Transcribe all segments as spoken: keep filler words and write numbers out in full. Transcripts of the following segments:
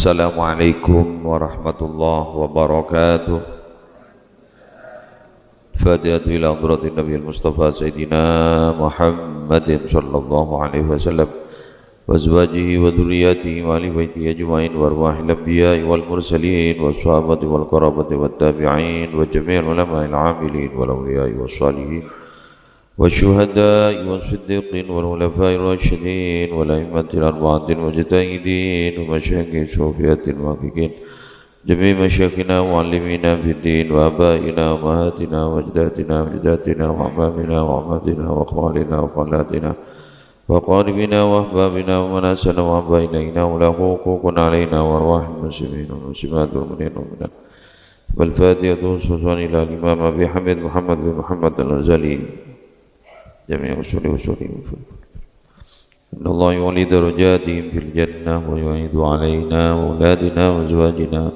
Assalamualaikum warahmatullahi wabarakatuh. Fatihatu ila hadratin Nabi al-Mustafa Sayyidina Muhammadin sallallahu alaihi wasallam, wa azwajihi wa dzurriyyatihi wa ahli baitihi ajma'in, wa arwahil anbiya'i wal mursalin, wa sahabati wal qarabati wat tabi'in, wa jami'il ulama'il amilin wal awliya'i was salihin, wa syuhada'i was siddiqin wal khulafa'ir rasyidin, wal a'immatil arba'atil mujtahidin, wa masyayikhis sufiyatil muhaqqiqin, jami'i masyayikhina wa mu'allimina fid din, wa aba'ina wa ummahatina wa ajdadina wa jaddatina wa a'mamina wa ammatina wa khalina wa khalatina wa aqaribina wa ahbabina wa man ahsana wa ahabba ilaina wa lahu huququn alaina wa arwahil muslimin wal muslimat wal mu'minin wal mu'minat. Wal Fatihatu khususan ila Imam Abi Hamid Muhammad bin Muhammad Al-Ghazali. Jami'i usuli usuli. Innallaha yu'li darajatihim fil jannah wa yu'idu alaina wa auladina wa azwajina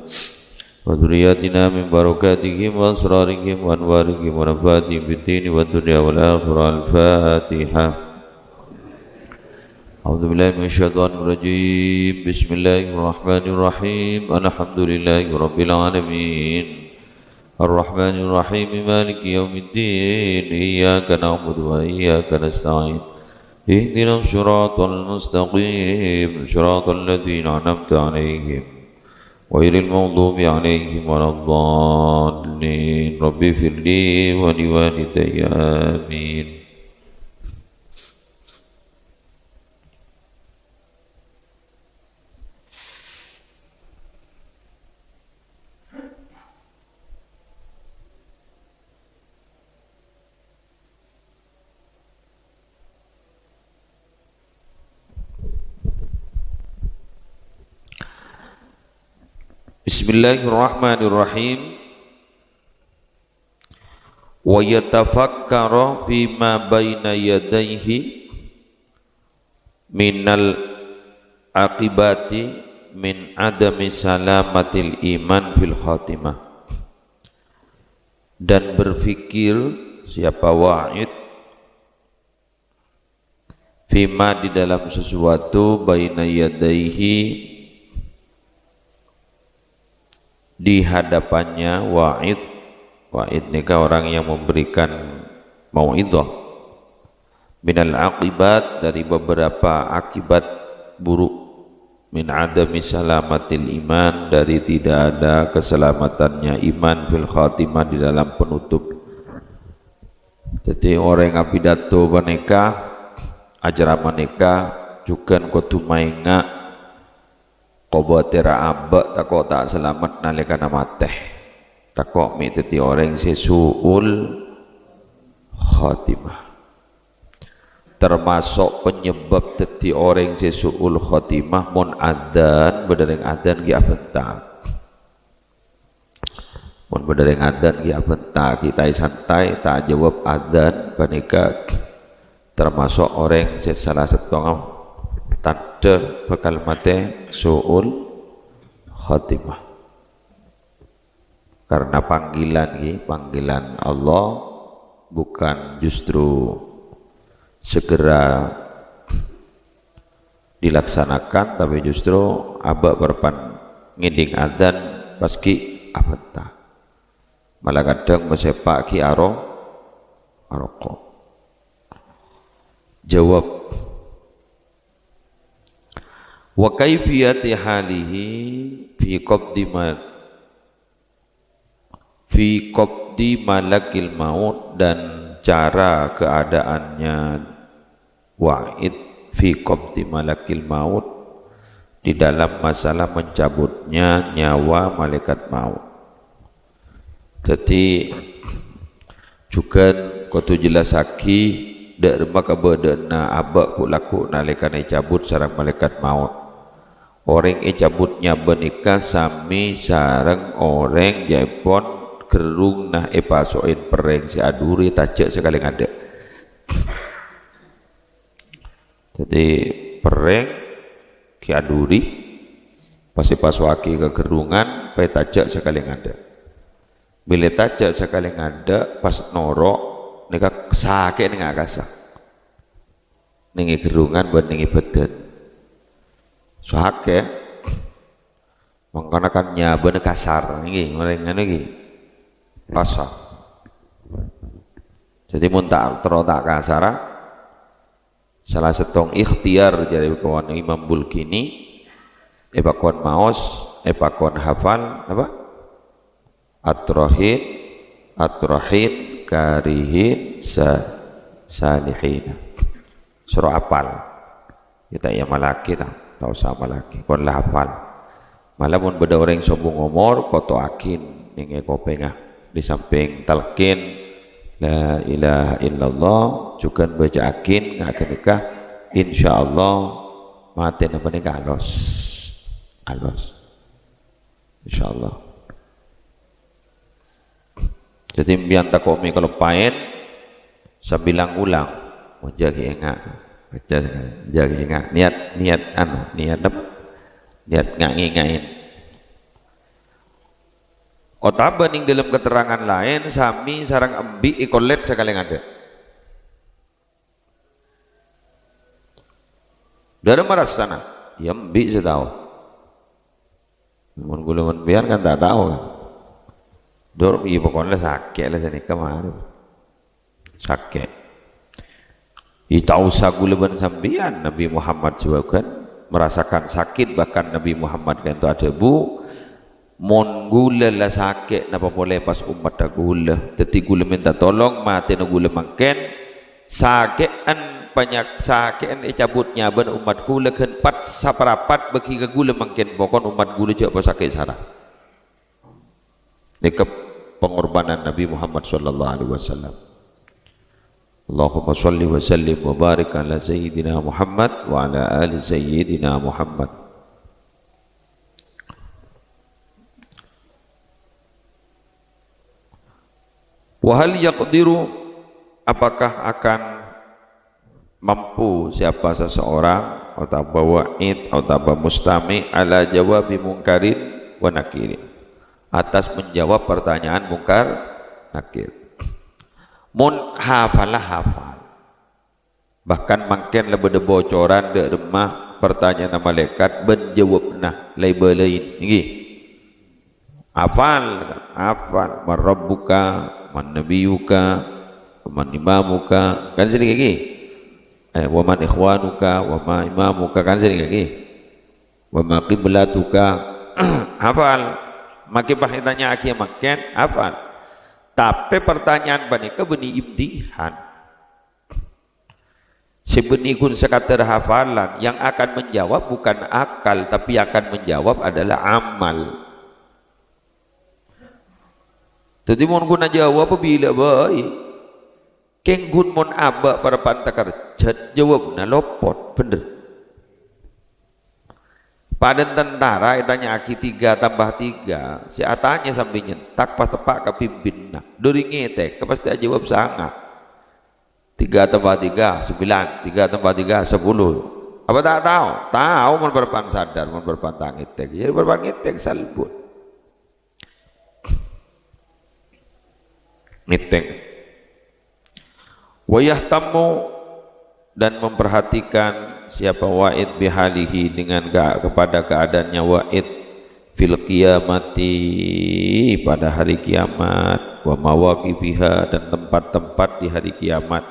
wa dzurriyyatina min barakatihim wa asrarihim wa anwarihim wa nafahatihim fid dini wad dunya wal akhirah. Al-Fatihah. A'udzu billahi minasyaitonir rajim. Bismillahirrahmanirrahim. Alhamdulillahi rabbil alamin. Arrahmanirrahim. Maliki yaumiddin. Iyyaka na'budu wa iyyaka nasta'in. Ihdinas siratal mustaqim. Siratal ladzina an'amta 'alaihim, ghairil maghdubi 'alaihim waladdallin. Rabbighfirli wa liwalidayya. Amin. Bismillahirrahmanirrahim. Wa yatafakkara fima baina yadaihi minal aqibati min adami salamatil iman fil khatimah. Dan berpikir siapa Wa'id fima, di dalam sesuatu, baina yadaihi, di hadapannya, Wa'id. Wa'id nèka orang yang memberikan mau'izah. Minal aqibat, dari beberapa akibat buruk. Min adami salamatil iman, dari tidak ada keselamatannya iman, fil khatimah, di dalam penutup. Dhâddhi, orèng apidato panèka, acerama nèka, jhughân kodhu maènga' kobâtèra abâ' tako' ta' salamet nalèkana matè. Tako' mè' dhâddhi orèng sè su'ul khatimah. Termasuk penyebab dhâddhi orèng sè su'ul khatimah, mon adzan, bâdâ rèng adzan ghi' abhânta. Mon bâdâ rèng adzan ghi' abhânta, ghi' taè-santaè, ta' ajâwâb adzan, panèka termasuk orèng sè sala sèttonga tandhâ bhâkal matè su'ul khatimah. Karena panggilan, ghi, panggilan Allah bukan justru segera dilaksanakan, tapi justru abâ' parappa'na ngèdhing adzan pas ghi' abhânta. Malah kadhâng masèpa' ghi' aro-, aroko'. Jawab. Wa kaifiyati halihi fi qabdi ma-, fi qabdi malakil maut, dan cara keadaannya Wa'id fi qabdi malakil maut, di dalam masalah mencabutnya nyawa malaikat maut. Dhâddhi, jhughân kodhu jellassaghi dhâ' remma kabâdâ'ânna abâ' ghu'-lagghu' nalèkana ècabut sareng malaikat maut. Orèng ècabut nyabâ nèka samè sareng orèng jhâ' èpon gherrungnga èpaso'è perrèng sè adhuri, tajâ' sakalè ngadâ'. Dhâddhi, perrèng ghi' adhuri, pas èpaso'aghi ka gherrungan, pas ètajâ' sakalè ngadâ'. Bilâ ètajâ' sakalè ngadâ', pas noro', nèka sakè' nèng akassa. Nèng è gherrungan bân nèng è bâdân. Sakè'. Mangkana kan nyabâna kasar, ngghi, orèng anu ngghi. Kasar. Dhâddhi mon ta' terro ta' kasara, sala sèttong ikhtiar jârèya kawan Imam Bulkini, èpakon maos, èpakon hafal, apa? Atrahin, atrahin, karihin, sa-, salihina. Soro apal. Kita ya malaki ta', ta' osa malaki. Kon la hafal. Malah mon bâdâ orèng sobung omor, koto'aghin nèng è kopèngnga. Di samping talqin, "La ilaha illallah," jhughân bâca'aghin, nga' ghânèka, insyaallah, matèna panèka alos. Alos. Insyaallah. Dhâddhi, sampèyan tako' mè' kaloppaèn, sambi lang-ulang. Mon jâgâ enga'. Baca, jâgâ enga'. Niat, niat anu, niat apa? Niat nga'-, ngènga'è. Otabâ nèng dâlem keterangan laèn, sami sareng embi' èkollèt sakalè ngadâ'. Dârâmma rassana? Ya embi' sè tao. Mon kaulâ mon sampèyan kan ta' tao, kan. Dur, iyâ, pokokna la sakè' la sanèka marè. Sakè'. Iyâ, ta' osa kaulâ bân sampèyan, Nabi Muhammad jhughân merasakan sakit, bahkan Nabi Muhammad ka'dinto adhâbu, "Mon kaulâ la sakè', napa polè pas ommaddhâ kaulâ? Dhâddhi kaulâ mènta tolong, matèna kaulâ mangkèn, sakè'en panyak-, sakè'en ècabut nyabâna ommat kaulâ ghân pat-, saparapat bâgi ka kaulâ mangkèn, pokon ommat kaulâ jhâ' pasakè' sara." Nèka pengorbanan Nabi Muhammad sallallahu alaihi wasallam. Allahumma shalli wa sallim wa barik ala Sayyidina Muhammad wa ala ali Sayyidina Muhammad. Wa hal yaqdiru, apakah akan mampu siapa seseorang, otabâ wa'id, otabâ mustami', ala jawabi mungkarin wa nakirin, atas menjawab pertanyaan Mungkar Nakir? Mon hafalla hafal. Bahkan mangkèn la bâdâ bocoran dâ' remma partanyaanna malaèkat bân jâwâbbhâ la èbâlâi, ngghi. Hafal, hafal. "Man rabbuka, man nabiyyuka, man imamuka." Kan sè nèka, ngghi. Eh, "Wa man ikhwanuka, wa ma imamuka." Kan sè nèka, ngghi. "Wa ma qiblatuka." Hafal. Makè pas ètanya'aghi mangkèn, hafal. Tapè partanyaanna panèka bânnè imtihan. Sè bânnè ghun sakadâr hafalan, yang akan menjawab bukan akal, tapi yang akan menjawab adalah amal. Dhâddhi, mon ghun ajâwâb, bilâ bhâi. Kèng ghun mon abâ' parappa'na takerjhât, jâwâbbhâ lopot, bhender. Padâ tentara ètanya'aghi tiga tambah tiga, sè atanya sambi nyentak pas teppa' ka pimpinanna. Dâri ngètèk, pastè ajâwâb sanga'. Tiga tambah tiga, sembilan. Tiga tambah tiga, sepuluh. Apa ta' tao? Tao, mon parappa'na sadar, mon parappa'na ta' ngètèk. Jâ' parappa'na ngètèk, salbut. Ngètèk. "Wa yahtammu," dan memperhatikan siapa wa'id, "bihalihi," dengan ka-, kepada keadaannya wa'id, "fil qiyamati," pada hari kiamat, "wa mawaqifiha," dan tempat-tempat di hari kiamat.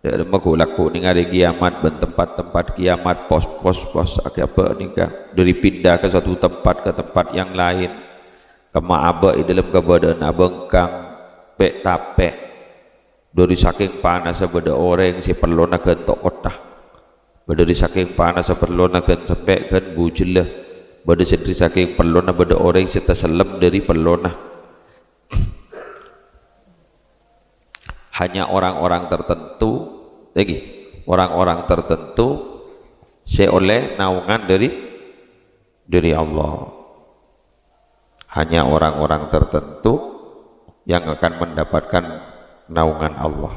Dâ' remma ghu-lagghu nèng arè kiamat bân tempat-tempat kiamat, pos-pos, pos, akè abâ' nèka. Dâri pindah ka satu tempat ka tempat yang lain. Kemma abâ' è dâlem kabâdâ'ân abhângkang, pè'-tapè'. Dâri sakèng panassa bâdâ orèng sè pellona ghânto' kottha. Bâdâ dâri sakèng panassa pellona ghân sempè' ghân bujellâ. Bâdâ sè dâri sakèng pellona bâdâ orèng sè tasellem dâri pellona. Hanya orang-orang tertentu, lagi, orang-orang tertentu sè ollè naongan dâri, dâri Allah. Hanya orang-orang tertentu yang akan mendapatkan naungan Allah.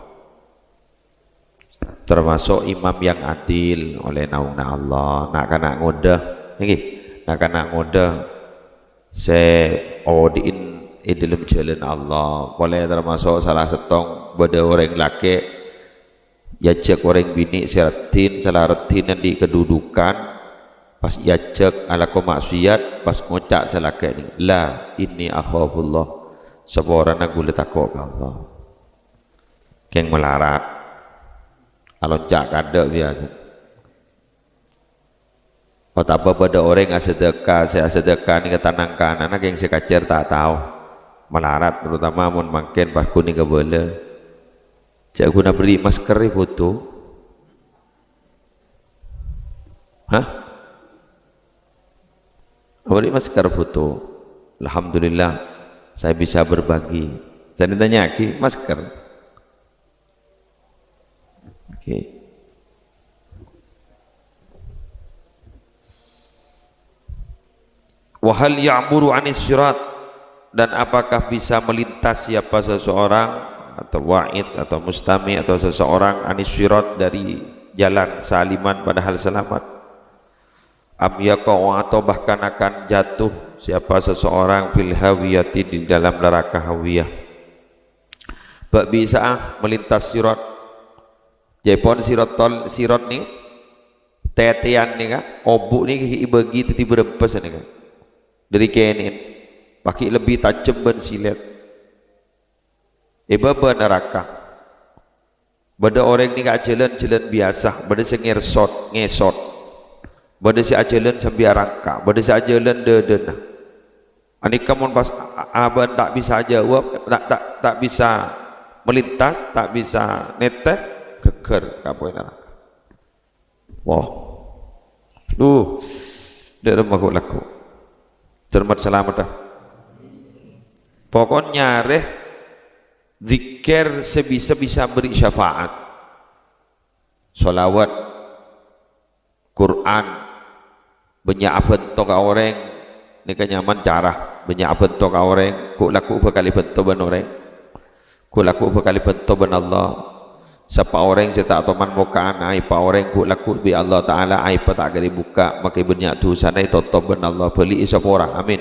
Termasuk imam yang adil ollè naunganna Allah. Na'-kana' ngodâ, ngghi, na'-kana' ngodâ sè odi'in è dâlem jhâlân Allah. Polè termasuk sala sèttong bâdâ orèng lakè' èajhâk orèng binè' sè raddhin, sala raddhin andi' kedudukan, Pas èajhâk alako ma'siyat, pas ngoca' sè lakè' nèka, "La, inni akhafullah." Saporana ghulâ tako' ka Allah. Kèng malarat. Alonca' kaadâ' biyasa. Otabâ bâdâ orèng asadhâka, sè asadhâka nèka tanang kananna kèng sè kacèr ta' tao. Malarat, terutama mon mangkèn pas ghun nèka bâlâ. Jhâ' ghun aberri' masker è foto. Hah? Aberri' masker foto. Alhamdulillah, saya bisa berbagi. Saya ditanya'aghi, masker. Oke. "Wa hal ya'buru 'anis sirat?" Dan apakah bisa melintas siapa seseorang, atau wa'id, atau mustami, atau seseorang, 'anis sirat, dari jalan, saliman, padahal selamat? "Am yaqa'u," atau bahkan akan jatuh siapa seseorang, "fil hawiyati," di dalam neraka hawiyah. Bâ' bisa'a melintas sirat. Jâèpon sirat tol-, sirat nèka, tètèyan nèka, obu' nèka èbâgi dhâddhi bârâmpa sanèka. Dhâri kènè'en, paghi' lebbi tajem bân silèt. È bâbâ naraka. Bâdâ orèng nèka ajhâlân, jhâlân biyasa, bâdâ sè ngèrsot, ngèsot. Bâdâ sè ajhâlân sambi arangka, bâdâ sè ajhâlân dâdâna. Anèka mon pas a-, abâ'na ta' bisa ajâwâb, ta', ta', ta' bisa melintas, ta' bisa nètè, ghâggâr kapoè naraka. Wah. Duh. Dâ' remma ghu' lagghu'. Termat salamet, ah. Pokokna nyarè dzikir sè bisa-bisa beri syafaat. Sholawat, Qur'an, bânnya' abhânto ka orèng, nèka nyaman cara, bânnya' abhânto ka orèng, ghu' lagghu' bhâkal èbhânto bân orèng. Ghu' lagghu' bhâkal èbhânto bân Allah. Sapa orèng sè ta' toman mokka'an aèbhâ orèng, ghu' lagghu' bi' Allah Ta'ala aèbhâ ta' kèra èbukka', makè bânnya' dhusana ètotop bân Allah, bâli'i sapora. Amin.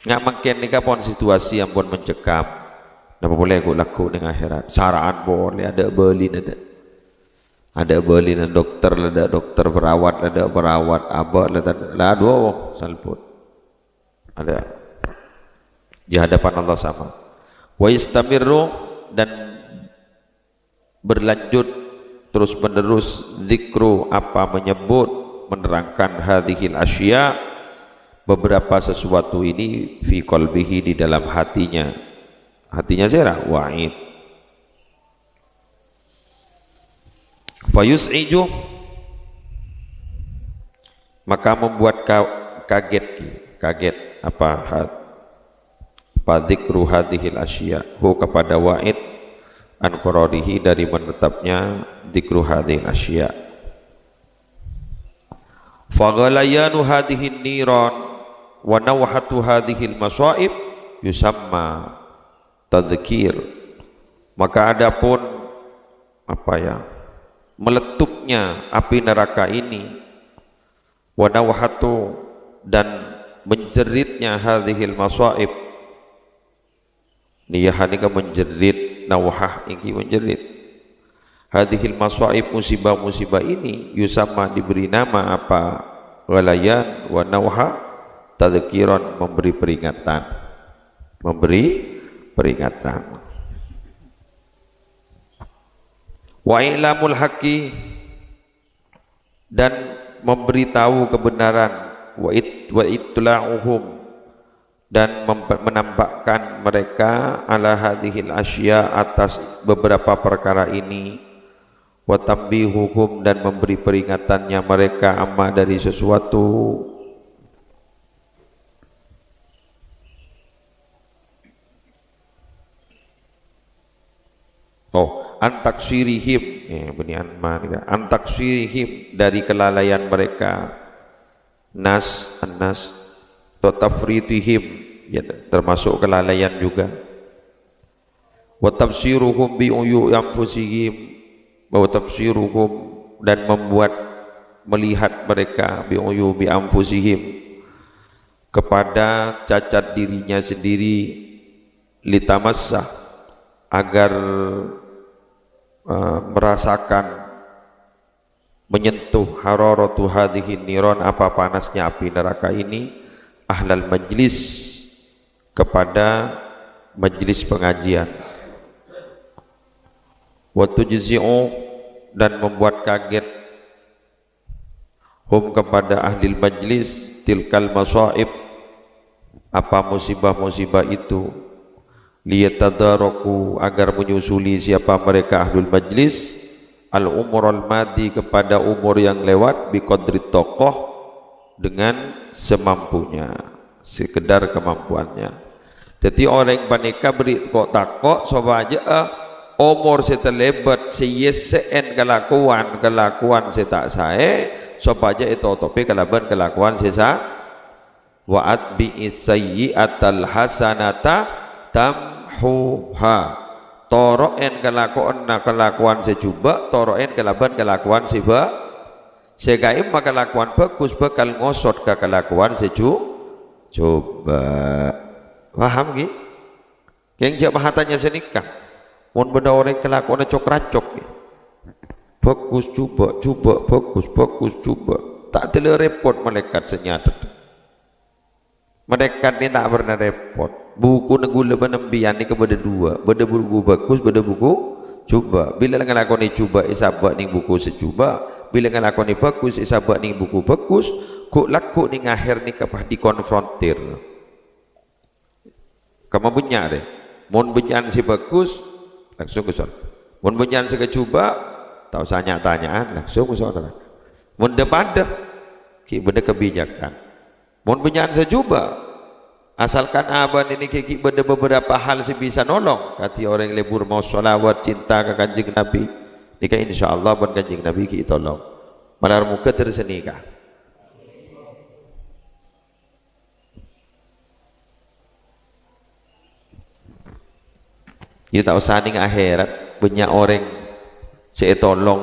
Nga' mangkèn nèka pon situasi ampon mencekam. Napa polè ghu' lagghu' neng akhèrat? Sara'an polè, adâ' bâlina adâ'. Adâ' bâlina dokter, la adâ' dokter, perawat, la adâ' perawat, abâ' la adâ', la adhu, salput. Adâ'. Di hadapan Allah sama. Wa yastamirru, dan berlanjut terus-menerus dzikru, apa, menyebut, menerangkan hadhil asya, beberapa sesuatu ini, fi qalbihi, di dalam hatinya. Hatinya sèra? Wa'id. Fayus'iju, maka membuat ka-, kaget, kaget, apa, ha-, apa, dzikru hadhil asya, hu, kepada wa'id, an qararihi, dari menetapnya dzikru hadhil asya. Faghalayanu hadhihin niran wa nawhatu hadhil masa'ib yusamma tadzkir. Maka adapun, apa ya, meletupnya api neraka ini, wa nawhatu, dan menjeritnya hadhil masa'ib. Niyah nèka menjerit, nawhah ènggi menjerit. Hadhil masa'ib, musibah-musibah ini, yusamma, diberi nama apa? Ghalayan, wa nawha, tadzkiran, memberi peringatan. Memberi peringatan. Wa i'lamul haqqi, dan memberitahu kebenaran, wa it-, wa itla'uhum, dan mem-, menampakkan mereka, ala hadhil asya, atas beberapa perkara ini, wa tambihuhum, dan memberi peringatannya mereka, amma, dari sesuatu. Oh, an taksirihim, ya, bunyi an ma nèka. An taksirihim, dari kelalaian mereka. Nas, an-nas. Wa tafritihim, ya, termasuk kelalaian juga. Wa tabsiruhum bi uyubi anfusihim, wa tabsiruhum, dan membuat melihat mereka, bi uyubi anfusihim, kepada cacat dirinya sendiri, litamassa, agar eh, merasakan, menyentuh hararatu hadhihi niran, apa panasnya api neraka ini, ahlal majlis, kepada majlis pengajian. Wa tujzi'u, dan membuat kaget, hum, kepada ahli majlis, tilkal masaib, apa musibah-musibah itu, liyatadaraku, agar menyusuli siapa mereka ahlul majlis, al-umur al-madi, kepada umur yang lewat, biqadri taqah, dengan semampunya, sekedar kemampuannya. Dhâddhi orèng panèka bâri' ko'-tako' sopajâ, eh, omor sè talèbât sè èyessè'è kalakowan-kalakowan sè ta' saè, sopajâ ètotobhi kalabân kalakowan sè sa-, "Wa atbi'is sayyi'atal hasanata tamhuha." Toro'è kalakowanna kalakowan sè jhubâ', toro'è kalabân kalakowan sè bâ-, sè ka'imma kalakowan bhâghus bhâkal ngosot ka kalakowan sè jhu-, jhubâ'. Paham, ghi? Kèng jhâ' mahatanya sanèka. Mon bâdâ orèng kalakowanna cok-racok, ghi. Bhâghus jhubâ', jhubâ' bhâghus, bhâghus jhubâ'. Ta' dâlla rèpot malaèkat sè nyatèt. Malaèkat nè ta' pernah rèpot. Bukuna ghulâ bân empèyan nèka bâdâ duwâ'. Bâdâ buku bhâghus, bâdâ buku jhubâ'. Bilâ ngalakonè jhubâ' èsabâ' nèng buku sè jhubâ'. Bilâ ngalakonè bhâghus èsabâ' nèng buku bhâghus. Ghu'-lagghu' nèng ahèr nèka pas dikonfrontir. Kamma bânnya' rè. Mon bânnya'an sè bhâghus, langsung ka sorga. Mon bânnya'an sè kajhubâ', ta' osa nya'-tanya'an, langsung ka sorga. Mon dhâ-padâ, ghi' bâdâ kabijakan. Mon bânnya'an sè jhubâ', asalkan abâ'na nèka ghi' bâdâ beberapa hal sè bisa nolong, kadhi orèng lebur maos shalawat, cinta ka Kanjeng Nabi, nèka insyaallah bân Kanjeng Nabi ghi' ètolong. Malar moghâ dâri sanèka. Iyâ, ta' osa nèng akhèrat, bânnya' orèng sè ètolong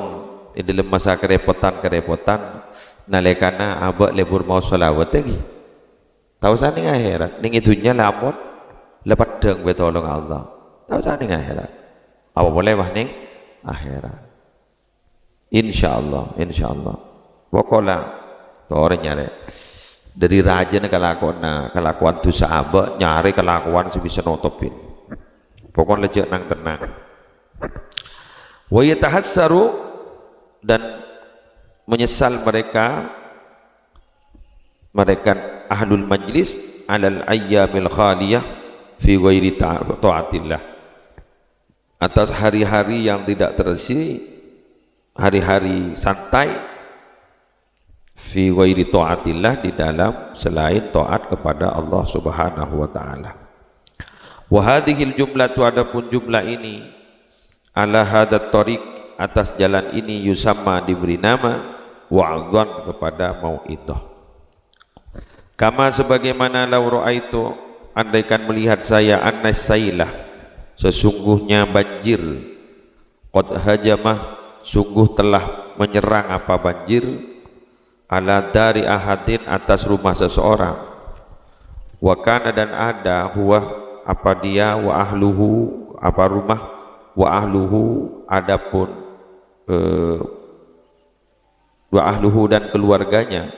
è dâlem masa karèpotan-karèpotan, nalèkana abâ' lebur maos shalawat, ghi. Ta' osa nèng akhèrat, nèng è dhunnya la ampon, la peddhâng bhâi tolong Allah. Ta' osa nèng akhèrat. Apa polè, wah, nèng akhèrat. Insyaallah, insyaallah. Pokola, torè nyarè. Dâri rajâna kalakowanna, kalakowan dhusa abâ', nyarè kalakowan sè bisa notobhi. Pokokna jhâ' nang-tennang. Wa yatahassaru, dan menyesal mereka, mereka ahlul majlis, alal ayyamil khaliyah fi ghairi ta-, taatillah. Atas hari-hari yang tidak terisi, hari-hari santai, fi ghairi taatillah, di dalam selain taat kepada Allah Subhanahu wa Ta'ala. Wa hadhil jumlatu, adapun jumlah ini, ala hadat thariq, atas jalan ini, yusamma, diberi nama, wa'dhan, kepada mau'idhah. Kama, sebagaimana, lau ra'aitu, andaikan melihat saya, annas sailah, sesungguhnya banjir, qad hajamah, sungguh telah menyerang apa banjir, ala dari ahadin, atas rumah seseorang, wa kana, dan ada, huwa, apa dia, wa ahluhu, apa rumah, wa ahluhu, adapun, eh, wa ahluhu, dan keluarganya.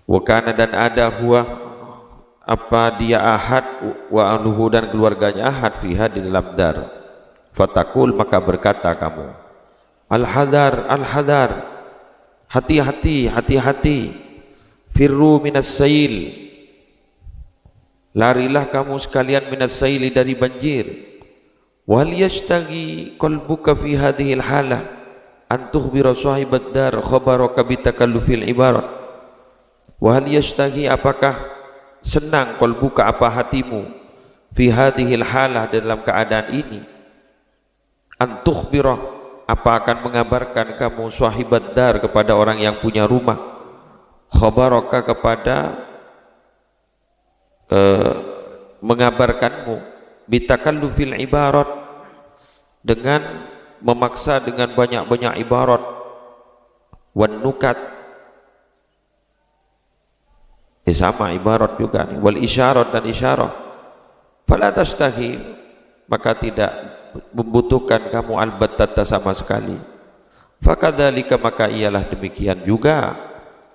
Wa kana, dan ada, huwa, apa dia, ahad, wa ahluhu, dan keluarganya ahad, fiha, di dalam dar. Fataqul, maka berkata kamu, "Al-hadhar, al-hadhar, hati-hati, hati-hati, firru minas sail, larilah kamu sekalian, minas saili, dari banjir." Wa hal yashtaghi qalbuka fi hadhil halah an tukhbira shahibad dar khabaraka bi takallufil ibarat? Wa hal yashtaghi, apakah senang, qalbuka, apa hatimu, fi hadhil halah, dalam keadaan ini, an tukhbira, apa akan mengabarkan kamu, shahibad dar, kepada orang yang punya rumah, khabaraka, kepada eh, mengabarkanmu, bitakallufil ibarat, dengan memaksa dengan banyak-banyak ibarat, wan nukat, ya, sama ibarat juga nih, wal isyarat, dan isyarah. Fala tashtaghil, maka tidak membutuhkan kamu albattata sama sekali. Fakadzalika, maka ialah demikian juga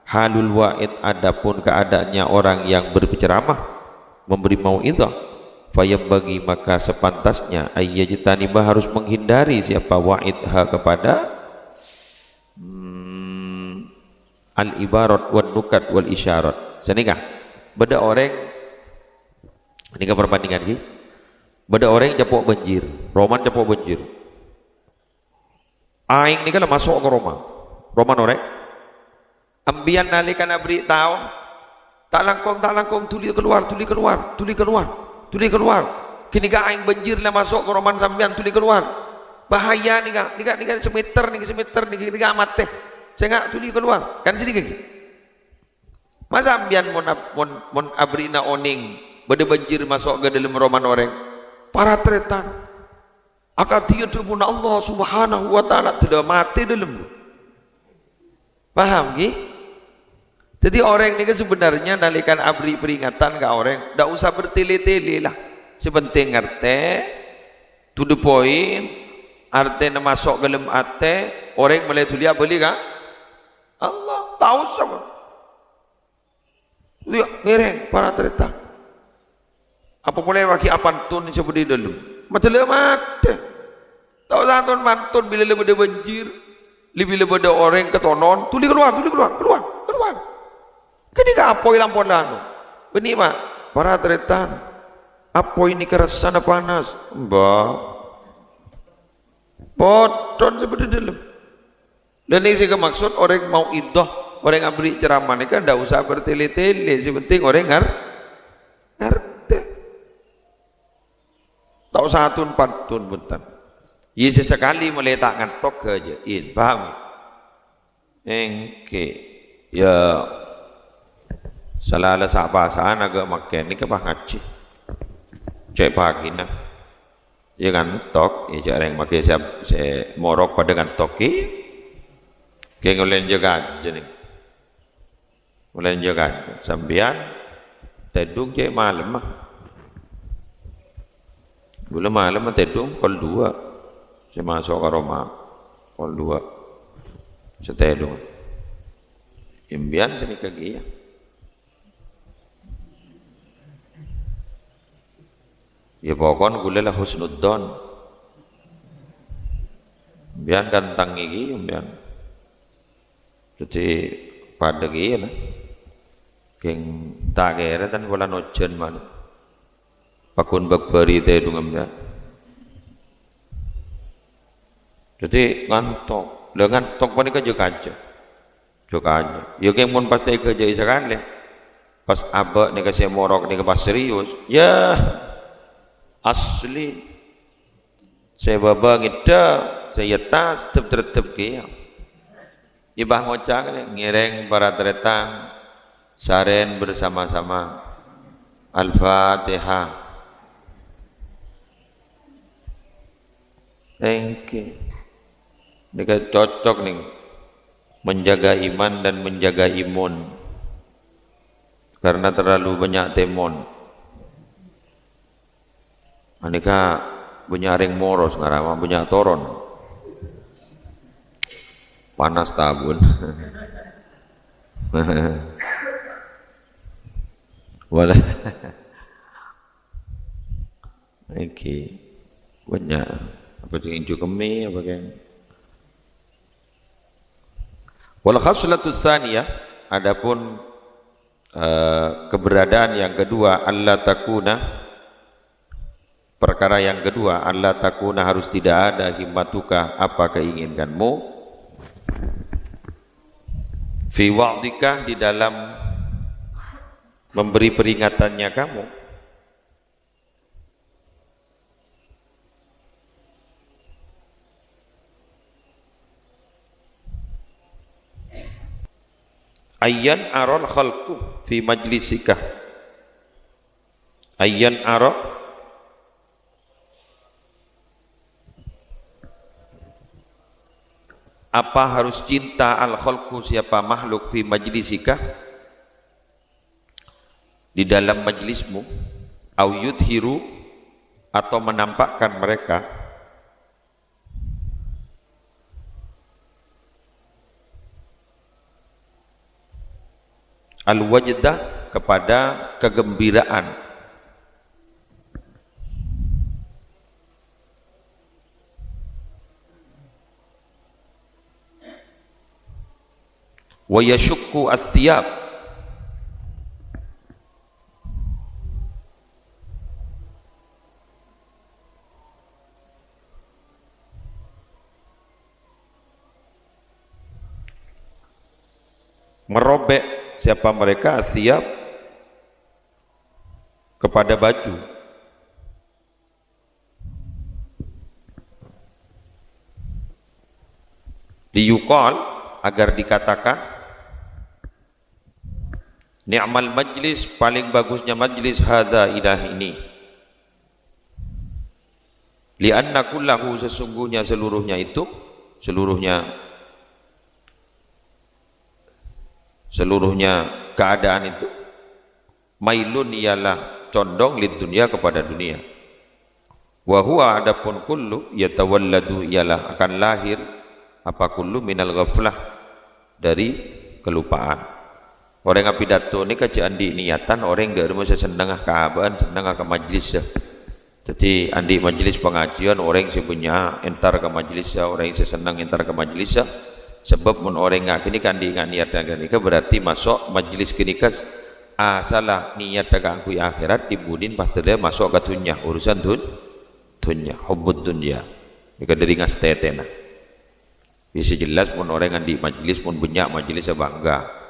halul wa'id, adapun keadaannya orang yang berceramah, memberi mau'izah. Fayambagi, maka sepantasnya, ayyajtaniba, harus menghindari siapa, wa'idha, kepada, hmm, al-ibarat wan nukat wal isyarat. Sanèka, bâdâ orèng, nèka perbandingan ghi. Bâdâ orèng capo' bânjir, romana capo' bânjir. Aèng nèka la maso' ka roma. Romana orèng. Empèyan nalèkana aberri' taon, ta' langkong, ta' langkong, dhuli kalowar, dhuli kalowar, dhuli kalowar, dhuli kalowar. Ghânèka aèng bânjir la maso' ka romana sampèyan, dhuli kalowar. Bahaya nèka, nèka, nèka sameter nèka, sameter nèka, nèka matè. Sènga' dhuli kalowar. Kan sanèka ghi. Masa' sampèyan mon ab-, mon, mon aberri'na onèng bâdâ bânjir maso' ka dâlem romana orèng? Para tarètan. Akadhi dhâbuna Allah Subhanahu wa Ta'ala, dhâddhi matè dâlem. Paham, ghi? Dhâddhi, orèng nèka sebenarnya nalèkana aberri' peringatan ka orèng, ndak usah bertele-tele lah. Sè penting ngartè, to the point, artèna maso' ka dâlem atè, orèng molaè dhuli abâli ka Allah. Ta' usah, Pak. Iyâ, ngèrèng, para tarètan. Apa polè bâgi apantun sè bâdâ è dâlem? Madâlâ matè. Ta' osa ton-mantun bilâ la bâdâ bânjir, li bilâ bâdâ orèng katonon, dhuli kalowar, dhuli kalowar, kalowar, kalowar. Ghânèka apoy lampolan. Bânnè, Ma', para tarètan. Apoy nèka rassana panas. Mbah. Pothon sè bâdâ è dâlem. Lah, nèka sè èmaksod orèng mau'idhah, orèng aberri' ceramah nèka ndak usah bertele-tele, sè penting orèng ngar-, ngartè. Ta' usah ton-mantun, bhunten. Iyâ, sè sakalè molaè ta' ngantok ghâjâ'in, paham? Èngghi. Iyâ, sala la sa-pasa'an aghâ' makkè nèka pas ngajhi. Cè' pagina. Iyâ ngantok, iyâ jhâ' rèng makkè sè, sè morok padâ ngantok, ghi. Ghi ngolèn jâgâ jâ nèng. Ngolèn jâgâ. Sampèyan tèdung cè' malemma. Ghulâ malemma tèdung kol duwâ'. Sè maso' ka roma kol duwâ'. Sè tèdung. Sampèyan sanèka kèya. Iyâ, pokon ghulâ la husnudzon. Sampèyan kan tang iki, sampèyan. Dhâddhi, padâ kèya la. Kèng ta' kèra tan polana ojhân malem. Paggun bâk-bâri tèdung sampèyan. Dhâddhi, ngantok. Lah, ngantok panèka jâ-kajâ. Jâ-kajâ. Iyâ, kèng mon pas ta' èghâjâ'i sakalè. Pas abâ' nèka sè morok nèka pas serius. Yâ, asli. Sè bâbâ ngèdhâ, sè è attas, dep-, dep-, dep kèya. Iyâ, pas ngoca' nèka, ngèrèng para tarètan, sarèn bersama-sama. Al-Fatihah. Èngghi. Nèka cocok nèng menjaga iman dan menjaga imun. Karena terlalu banyak tèmon. Anèka bânnya' rèng moros ngarama bânnya' toron. Panas tabun. Wala. Èngghi. Bânnya'. Apa sing injuk kemi, apa kan? Wal khaslatus tsaniyah, adapun, eh, keberadaan yang kedua, alla takuna, perkara yang kedua, alla takuna, harus tidak ada himmatuka, apa keinginanmu, fi wa'dhika, di dalam memberi peringatannya kamu. Ayyan aral khalqu fi majlisika. Ayyan ara, apa harus cinta al khalqu, siapa makhluk, fi majlisika, di dalam majlismu, au yudhiru, atau menampakkan mereka, Al-wajdah, kepada kegembiraan. Wa yasyukku as-siyab. Merobek siapa mereka? As-siyab, kepada baju. Liyuqal, agar dikatakan, "Ni'mal majlis, paling bagusnya majlis, hadza, ilah ini." "Li'anna kullahu, sesungguhnya seluruhnya itu, seluruhnya, seluruhnya keadaan itu, mailun, ialah condong, lid dunya, kepada dunia. Wa huwa, adapun kullu, yatawalladu, ialah akan lahir, apa kullu, minal ghaflah, dari kelupaan." Orèng apidato nèka jhâ' andi' niyatan, orèng dâ' remma sè sennengnga ka abâ'ân, sennengnga ka majlis, ya. Dhâddhi, andi' majlis pangajiân, orèng sè bânnya' entar ka majlis, ya, orèng sè senneng entar ka majlis, ya. Sabâb mon orèng nga' ghânèka andi' nga' niyat ghânèka, berarti maso' majlis ghânèka s-, asalla niyatta kaangghuy akhèrat, dhi-budhina pas dhâlâ maso' ka dhunnya, urusan dhun-, dhunnya, hubbud dunya. Nèka dhâri ngastètèna. Sè jelas, mon orèng andi' majlis, mon bânnya' majlis, ya bangga.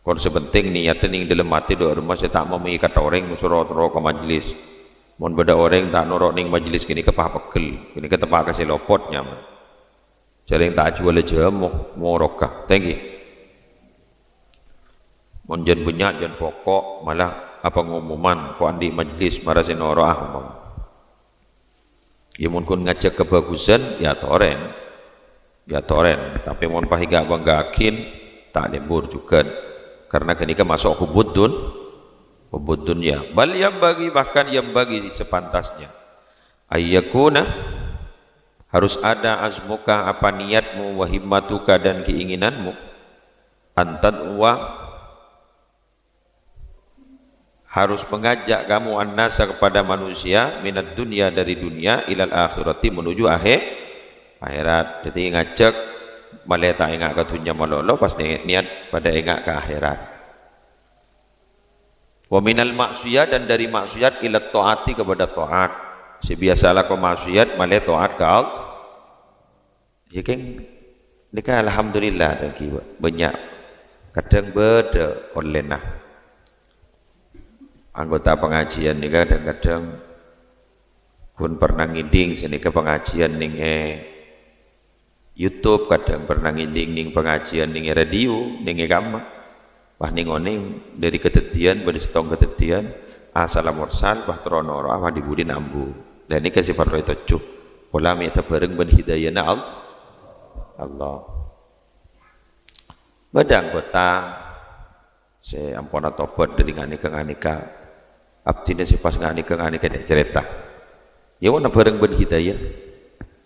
Kon sè pentèng niyatta nèng dâlem atè dâ' remma sè ta' mamèkat orèng soro-, soro ka majlis. Mon bâdâ orèng ta' noro' nèng majlis ghânèka, pas pegghel. Ghânèka teppa' ka sè lopot nyaman. Jhâ' rèng ta' ajhuwâlâ jhâmo, morokka. Thank you. Mon jân bânnya', jân poko', malah apa ngomoman, ko' andi' majlis, mara sè noro'a, umpama. Ya, mon ghun ngajhâk kabhâghusân, ya atorè. Ya atorè. Tapè mon pas èbânggâ'âghin, ta' lèmbur jhughân. Karena ghânèka maso' hubbud dun-, hubbud dunya. Bal yambaghi, bahkan yambaghi sepantasnya. Ayyakuna, harus ada azmuka, apa niatmu, wa himmatuka, dan keinginanmu. An tad'uwa, harus mengajak kamu, an-nasa, kepada manusia, minad dunya, dari dunia, ilal akhirati, menuju ahe-, akhirat. Jadi ngajhâk malè ta' enga' ka dhunnya malolo, pas ni-, niat padâ enga' ka akhirat. Wa minal ma'siyah, dan dari maksiat, ila ta'ati, kepada taat. Sè biyasa alako maksiat, malè taat ka Allah. Ya, kèng, nèka alhamdulillah, lagi bânnya'. Kadhâng bâdâ ollèna. Anggota pangajiân nèka kadhâng-kadhâng ghun pernah ngèdhing sè nèka pangajiân nèng è YouTube, kadhâng pernah ngèdhing nèng pangajiân nèng è radio, nèng è kamma. Pas nèng-onèng dhâri kadhâddhiyân, bâdâ sèttong kadhâddhiyân, asalla morsal, pas terro noro'a, pas dhi-budhina ambu. Lah nèka sè parlo ètojjhu. Pola mè' tabhâreng bân hidayana Al-, Allah. Bâdâ anggota sè ampon atobhât dhâri nga' nèka-nga' nèka. Abdhina sè pas nga' nèka-nga' nèka nè-, carèta. Ya, mon bhâreng bân hidayah.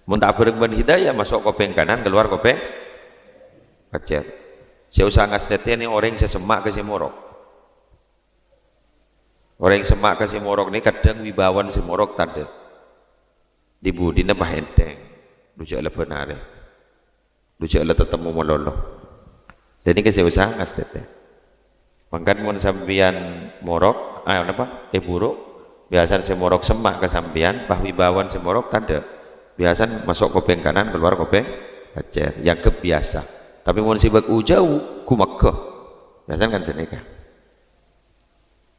Mon ta' bhâreng bân hidayah, maso' kopèng kanan, kalowar kopèng pajhât. Sè osa ngastètènè orèng sè semma' ka sè morok. Orèng semma' ka sè morok nè kadhâng wibawana sè morok tadâ'. Dhi-budhina pas ènthèng. Dhu jhâ' la bân arè. Dhu jhâ' la tatemmo malolo. Dhâddhi nèka sè osa ngastètè. Mangkana mon sampèyan morok, ah, napa? Èburu', biyasana sè morok semma' ka sampèyan, pas wibawana sè morok tadâ'. Biyasana maso' kopèng kanan, kalowar kopèng pajhât. Èangghep biyasa. Tapè mon sè bâk ojhâu, ghumaghâ. Biyasana kan sanèka.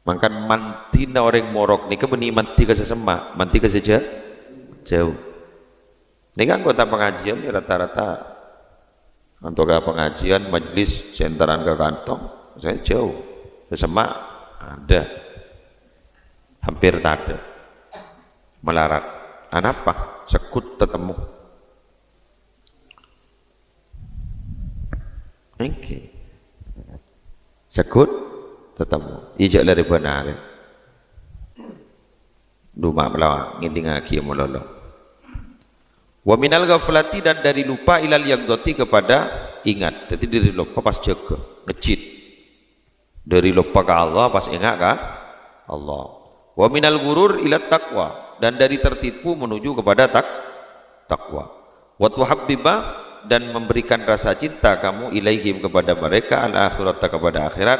Mangkana mandhina orèng morok nèka bânnè mandhi ka sè semma', mandhi ka sè jhâ-, jhâu. Nèka anggota pangajiân ya rata-rata anggota pangajiân, majlis, sè èntaran ka kantong, sè jhâu. Sè semma' adâ. Hampir tadâ'. Malarat. Anapa? Segghut tatemmo. Èngghi. Segghut tatemmo. Ijâ' larè bân arè. Duma' malawa ngèdingngaghi malolo. Wa minal ghaflati, dan dari lupa, ilal yaqdhati, kepada ingat. Dhâddhi dhâri lupa pas jâgâ, ngejjhit. Dari loppa ka Allah, pas enga' ka Allah. "Wa minal ghurur ila taqwa," dan dari tertipu menuju kepada tak-, takwa. "Wa tuhabbiba," dan memberikan rasa cinta kamu, "ilaihim," kepada mereka, "al-akhirata," kepada akhirat,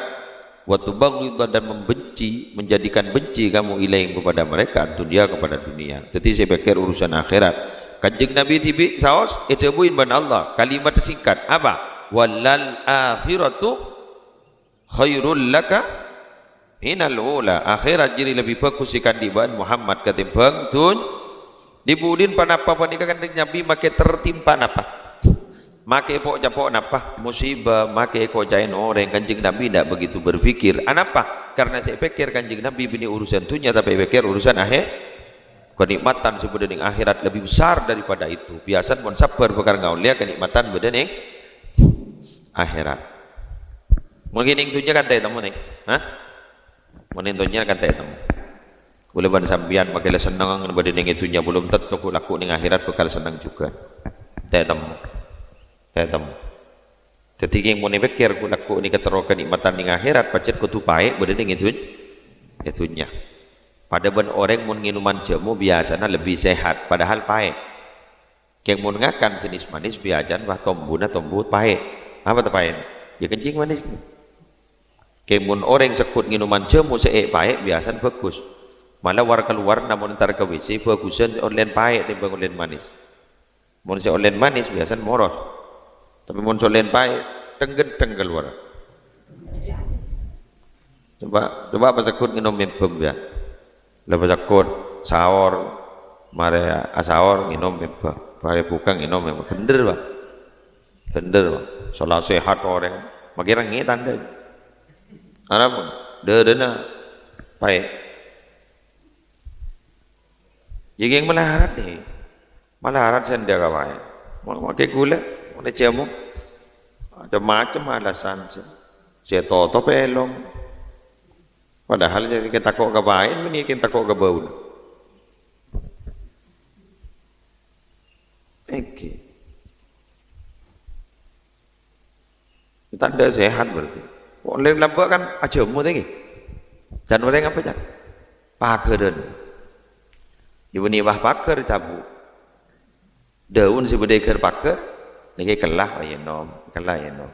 "wa tubghidha," dan membenci, menjadikan benci kamu, "ilaihim," kepada mereka, "ad-dunya," kepada dunia. Jadi sè pèkkèr urusan akhirat. Kanjeng Nabi dhibi' saos èdhâbuwi bân Allah, kalimat singkat, apa? "Walal akhiratu khairul laka minal ula." Akhirat jârèya lebbi bhâghus èkandi' bâ'na Muhammad katèmbhâng dun-, di budina ponapa panèka Kanjeng Nabi makè tertimpa napa? Makè èpo'-capo' napa? Musibah, makè èkoca'è orèng. Kanjeng Nabi ndak begitu berpikir. Anapa? Karena sè èpèkkèr Kanjeng Nabi bânnè urusan dunya, tapè èpèkkèr urusan ahè-, kenikmatan sè bâdâ neng akhirat lebih besar daripada itu. Biyasana mon sabbhâr bhâkal ngaollèya kenikmatan bâdâ neng akhirat. Mon ghi' neng dhunnya kan ta' ètemmo, neng? Hah? Mon neng dhunnya kan ta' ètemmo. Kaulâ bân sampèyan makè la senneng bâdâ neng dhunnya, belum tentu ghu'-lagghu' neng akhirat bhâkal senneng jhughân. Ta' ètemmo. Ta' ètemmo. Dhâddhi, kèng mon èpèkkèr ghu'-lagghu' nèka terro kenikmatan neng akhirat, pajhât kodhu paè' bâdâ neng è dhun-, è dhunnya. Padâ bân orèng mon ngènoman jhâmo biyasana lebbi sehat, padahal paè'. Kèng mon ngakan sè nès-manès biyasana, wah, tombuna tombu paè'. Apa ta' paè'na? Yâ kencing manis. Kèng mon orèng segghut ngènoman jhâmo sè è-, paè' biyasana bhâghus. Mala war-kalowar mon entar ka W C, bhâghusân ollèna paè' tèmbhâng ollèna manès. Mon sè ollèna manès biyasana moros. Tapè mon sè ollèna paè', teng-ghenteng kalowar. Coba, coba apa segghut ngènom mèmbhâm, yâ. La apa segghut saor, marè asaor ngènom mèmbhâm, marè bhukka ngènom mèmbhâm. Bhender, Pak. Bhender, Pak. Sala sehat orèng. Makè rengngè tandhâ. Arapa? Dâdâna paè'. Yâ, kèng malarat, nè. Malarat sè endâ' ka paè'. Ma-, makè ghulâ, makè jhâmo. Macem-macem alasan sè, sè totop èlong. Padahal sè kèng tako' ka paè', mènè kèng tako' ka bâuna. Èngghi. Tandhâ sehat berarti. Kok lè lambâ' kan ajhâmo tènggi. Can orèng apa, can? Paghârân. Yâ bânnè wah paghâr cabu'. Dâun sè bâdâ è ghâr paghâr, nèka kella, oh, ènom, kella ènom.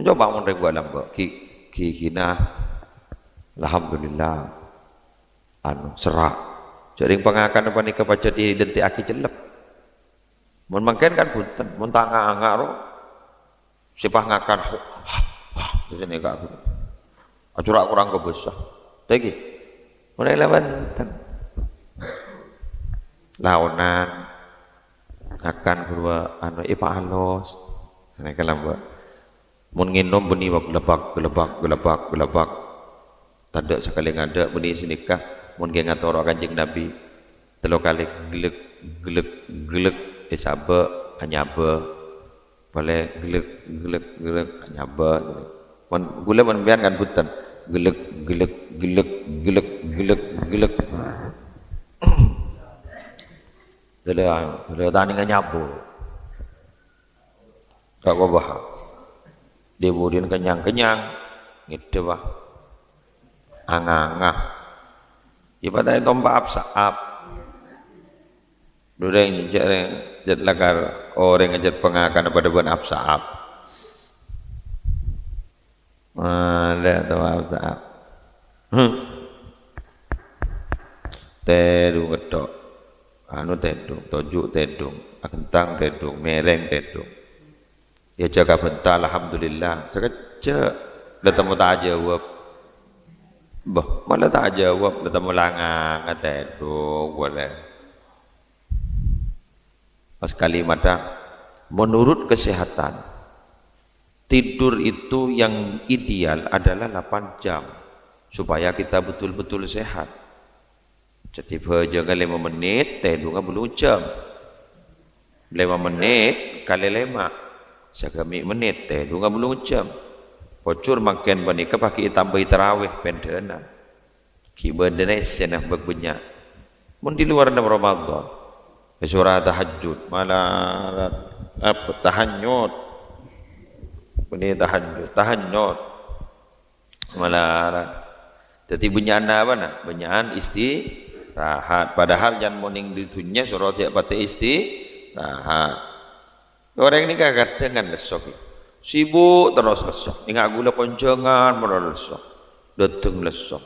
Coba mon rèng bâ' lambâ', gi-, ghigina, alhamdulillah, anu, serra'. Jhâ' rèng pangakan panèka pajhât èidentè'aghi cellep. Mon mangkèn kan bhunten, mon ta' nga-anga ro, sè pas ngakan, ho, ha, ha, terus ini kak guru. Acura kurang kebasa. Lagi. Mulai lawan ten. Laonan. Ngakan buru anu, eh, Pak Alos. Ini kan lambâ'. Mon ngènom bânnè wa gelebak, gelebak, gelebak, gelebak. Tadâ' sakalè ngadâ' bânnè sanèka. Mon ghi' ngatoro' Kanjeng Nabi. Tello kalè glek, glek, glek. Èsabâ', anyabâ'. Polè glek, glek, glek, anyabâ'. Mon ghulâ mon sampèyan kan bhunten. Glek, glek, glek, glek, glek, glek. Ghulâ, ghulâ tanènga anyabâ'. Ka' kobâ. Dhi-budhina kennyang-kennyang, ngèddhâ, wah. Anga-anga. Yâ, padâ ètompa ap-saap. Dhureng jhâ' rèng, jhât lakar orèng jhât pangakan padâ bân ap-saap. Malè to ap-saap. Hmm. Tèdung ketthok. Anu tèdung, toju' tèdung, aghentang tèdung, mèrèng tèdung. Yâ jhâ' kabhânta, alhamdulillah. Sakejjhâ', la temmo ta' ajâwâb. Bâh, mala ta' ajâwâb, la temmo la nganga tèdung polè. Pas kalimatta, menurut kesehatan, tidur itu yang ideal adalah delapan jam, supaya kita betul-betul sehat. Dhâddhi bhâjângnga lèma mennit, tèdungnga bâllung jam. Lèma mennit kalè lèma', sagâmè' mennit, tèdungnga bâllung jam. Pojhur mangkèn panèka paghi' ètambâi tarawih pèndhâna. Ghi' bâdâna èssèna bâk bânnya'. Mon di luar Ramadan, è sora tahajjud, mala apa, tahanyut. Bânnè tahajjud, tahanyut. Malarat. Dhâddhi bânnya'an apa, na? Bânnya'an istirahat. Padahal can mon neng di dhunnya soro jhâ' patè istirahat. Orèng nèka kadhâng kan lesso, ghi. Sibuk terros lesso. Enga' ghulâ konjhângan malar lesso. Dâteng lesso.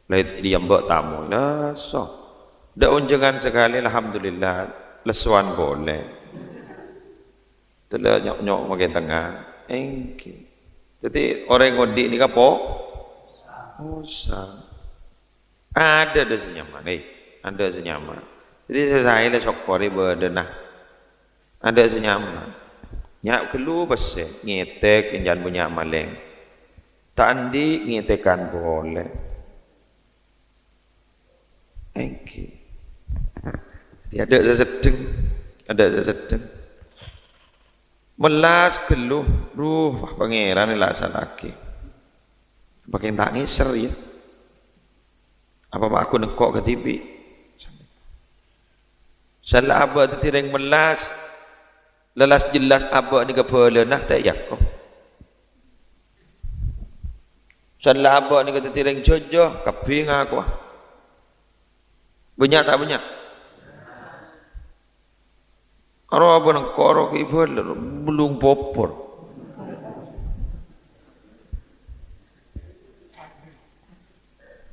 Lait iyâ mbok tamoy lesso. Dâ' onjhângan sakalè, alhamdulillah, lessowan polè. Tella nyok-nyok makè tengnga. Èngghi. Dhâddhi orèng odi' nèka po-, posang. Adâ' dâ' sè nyaman, eh. Adâ' sè nyaman. Dhâddhi sè saè la sokkorè bâdâna. Adâ' sè nyaman. Nya' ghâllu pèssè, ngètèk ènjhân bânnya' malèng. Ta' andi' ngètèkan polè. Èngghi. Dhâddhi adâ' sè seddheng, adâ' sè seddheng. Mellas ghâllu, duh, wah, Pangèran èlasanaghi. Pakèng ta' ngèser, yâ. Apa ma' aku nengko' kadhibi'? Sala abâ' dhâddhi rèng mellas, Lelas-jelas abâ' nèka bhâlâna ta' èako. San la abâ' nèka dhâddhi rèng jhâjâ, kabbhi ngakowa. Bânnya' ta' bânnya'? Aro abâ' nengko' aro ghi' bhâlâ, belum popor.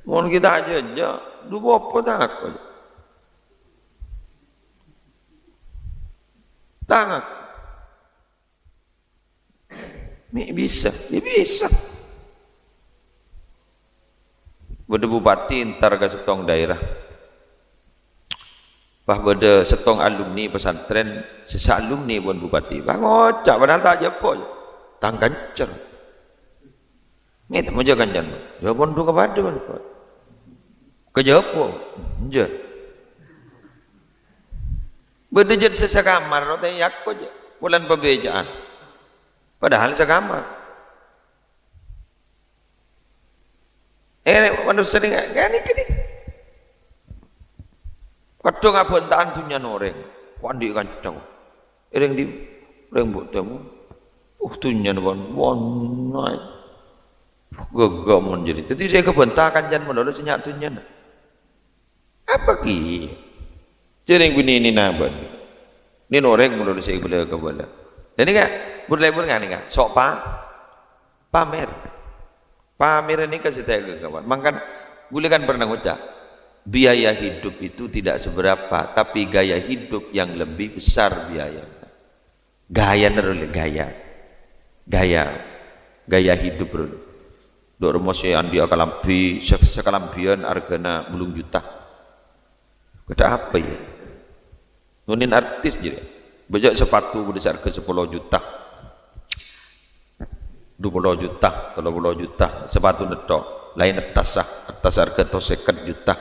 Mon ghi' ta' jhâjâ, du popor ta' ako. Tangan. Mè' bisa, yâ bisa. Bâdâ bupati entar ka sèttong daerah. Pas bâdâ sèttong alumni pesantren, sè saalumni bân bupati. Pas ngoca', padahal ta' jhâpo. Tang kencer. Ngèdhâ moja kancana. Jhâ' pon du kapadâ, Pak. Kajhâpo. Enjâ'. Bâdâ jhât sè sakamar, ta' èako jhâ'. Polana pabhâjâ'ân. Padahal sakamar. Eh, manossa nèng, ghânèka nèng. Kadhâng abhânta'an dhunnyana orèng. Ko' andi' kanca. Orèng di, orèng bu-, tèmo. Uh, dhunnyana bân, bân, naè. Ghâghâ mon jârèya. Dhâddhi sè èkabhânta kancana malolo sè nya' dhunnyana. Apa kèya? Jârèya binèna bân. Nèng orèng malolo sè èbâlâ-kabâlâ. Dhâddhi, Kak, bur-lebur ngènè, Kak. Sok pa-, pamèr. Pamèr nèka sè ta' èghâghâwan. Mangkana, ghulâ kan pernah ngoca', "Biaya hidup itu tidak seberapa, tapi gaya hidup yang lebih besar biayanya." Gaya nèro, gaya. Gaya. Gaya hidup, bro. Dok romo sè andi'â kalambhi, sè, sè kalambhiyân arghâna bâllung juta. Kadhâ' apa, yâ? Ngonèn artis jârèya. Bâjâ sepatu bâdâ sè arghâ sapolo juta. Dupolo juta, tello polo juta, sepatu nètto. Laèn attas, ah. Attas arghâ to sèket juta.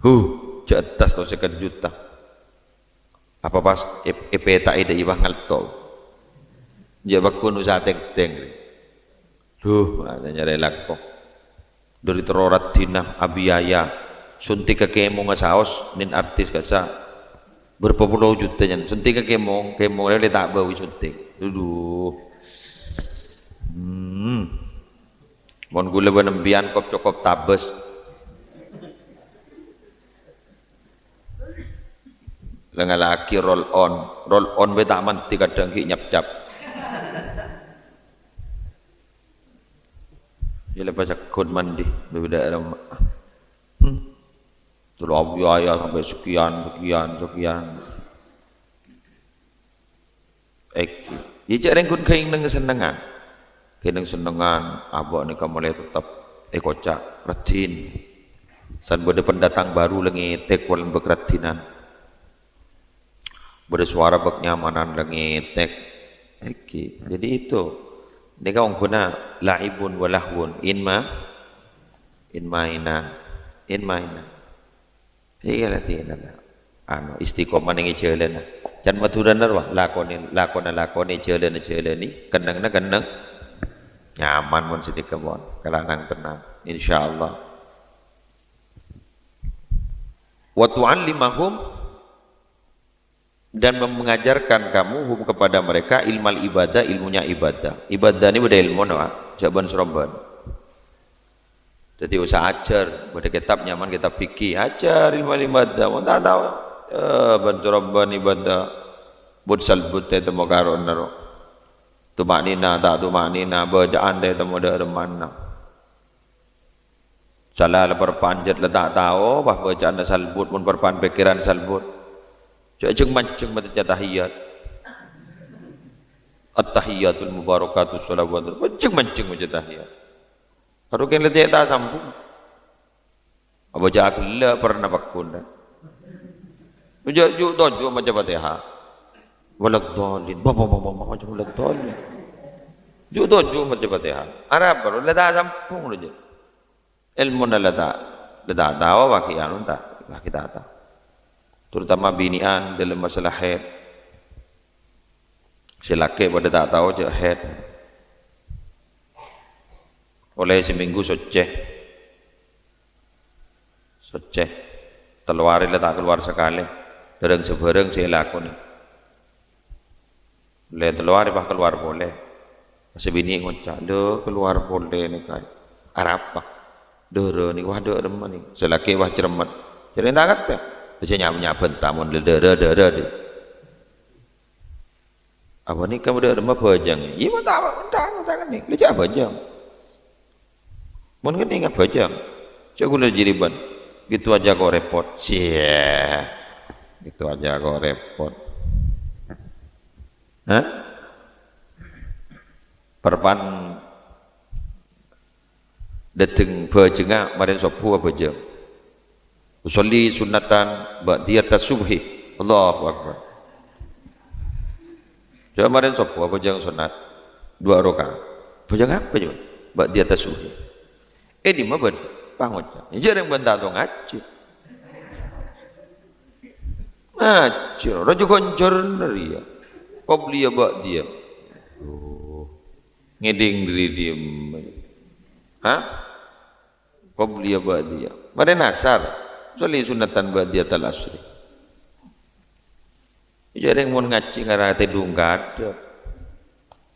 Huh, jhâ' attas to sèket juta. Apa pas è-, èpèta'è dâ' Iwa ngalto? Jhâ' bâkto nu satèngtèng. Duh, ma' nyarè lako. Dâri terro raddhinna abiaya. Suntik ka kèmongnga saos, nèng artis ka'issa'. Berapa polo juta nyan. Suntik ka kèmong, kèmong lè ta' bâwi suntik. Duh. Hmm. Mon ghulâ bân empèyan kop-cokop tabâs. Lè ngala'aghi roll on. Roll on bhâi ta' mandhi kadhâng ghi' nyapcap. Yâ lepas sakon mandhi, bhâi bâdâ rem-, hmm. Terro abiaya sampè' sekian, sekian, sekian. Èngghi. Yâ, jhâ' rèng ghun ghâi neng-sennengngan. Ghâi neng-sennengngan, abâ' nèka molaè teptep èkoca', raddhin. San bâdâ pendatang baru lè ngètèk polana bâk raddhinan. Bâdâ sowara bâk nyamanan lè ngètèk. Èngghi. Jadi itu. Nèka ongghuna la'ibun wa lahwun. In ma-, in mainan. In mainan. Iyâ, la, iyâ, la, la. Anu, istiqomah neng è jhâlânna. Can Madhurâna rowa, lakonè, lakona lakonè, jhâlânna jhâlânè, kennengnga kenneng. Nyaman mon sanèka, mon. Kala'nang tennang, insyaallah. Wa tu'allimahum, dan mem-, mengajarkan kamu, hum, kepada mereka, ilmal ibadah, ilmunya ibadah. Ibadah nèka bâdâ èlmona, Pak. Jhâ' bân-srombân. Dhâddhi usaha ajhâr, bâdâ kètab nyamana kètab fikih, ajhâr ilmu-ilmu ibadah. Mon ta' tao, eh, bân corobân ibadah, but-salbut tètemmo karo'na ro. Tuma'ninah, ta' tuma'ninah, bâcaan tètemmo dâ' remmana. Sala la parpa'an jhât la ta' tao, bâ bâcaanna salbut, mon parpa'an pèkkèran salbut. Jhâ' jhâng-manjhâng maca tahiyat. At-tahiyyatul mubarakatus shalawat. Jhâng-manjhâng maca tahiyat. Karo kèng la cè' ta' sambung. Abâca ghellâ' perna pagghun, dâ. Jhâ' ju'-toju' maca Fatihah. Waladdallin. Bâ, bâ, bâ, bâ, maca waladdallin. Ju'-toju' maca Fatihah. Arapa, la ta' sambung, lo, jhâ'. Èlmona la ta', la ta' tao, bâgi anu ta', bâgi ta' tao. Terutama binè'an dâlem masalah haid. Sè lakè' padâ ta' tao jhâ' haid. Ollè samènggu soccè. Soccè. Tello arè la ta' kalowar sakalè. Dârâng-sabârâng sè èlakonè. Ollè tello arè pas kalowar polè. Sè binè' ngoca', "Lho, kalowar polè nèka. Arapa? Dârâ nèka, wah, dâ' remma nèka." Sè lakè' wah cermet. Jârèya ta' ngartè. Sè nyab-nyabân ta' mon dârâ, dârâ, dâ. Apa nèka mon dâ' remma bhâjâng? Iyâ, mon ta', mon ta', mon ta' kennèng. Lha jhâ' bhâjâng. Mon kennèng abhâjâng. Jhâ' ghulâ jiriban. Gitu aja kok repot. Sia. Gitu aja kok repot. Hah? Parpa'an dâteng bhâjângnga marèn sobbhu abhâjâng. Usolli sunnatan ba'diyatas subhi. Allahu Akbar. Coba marèn sobbhu abhâjâng sunnat. Dua rakaat. Bhâjâng apa coba? Ba'diyatas subhi. Eh, dimma bâdâ pangoca'? Jhâ' rèng bân ta' tao ngajhi. Ngajhi, raja ghânjhârânna rèya. Qobliyah ba'diyah. Duh. Ngèdhing dâri dimma? Hah? Qobliyah ba'diyah. Marèn asar. Sholli sunnatan ba'diyatal asri. Jhâ' rèng mon ngajhi ngara tèdung ghâdhâ.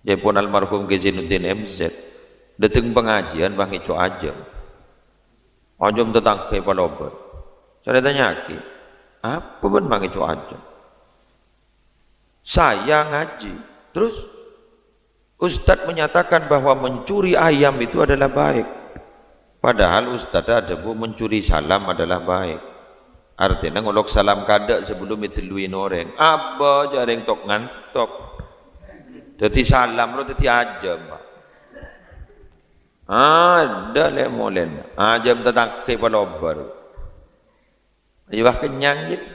Jhâ' pon almarhum Kè Zainuddin M Z. Dâteng pangajiân pas ngèco' ajâm. Ajâm tatangghâ èpalobâr. Sarè ètanya'aghi, "Apa bân pas ngèco' ajâm?" "Saya ngaji." Terus? Ustadz menyatakan bahwa mencuri ayam itu adalah baik. Padahal Ustadz adhâbu mencuri salam adalah baik. Artèna ngolok salam kaadâ' sabellunna èdelluyina orèng. Abâ' jhâ' rèng tok-ngantok. Dâddhi salam ro dâddhi ajâm, Pak. Adâ' lè-molèna. Ajâm tatangghâ èpalobâr. Ayo, wah, kennyang, gitu.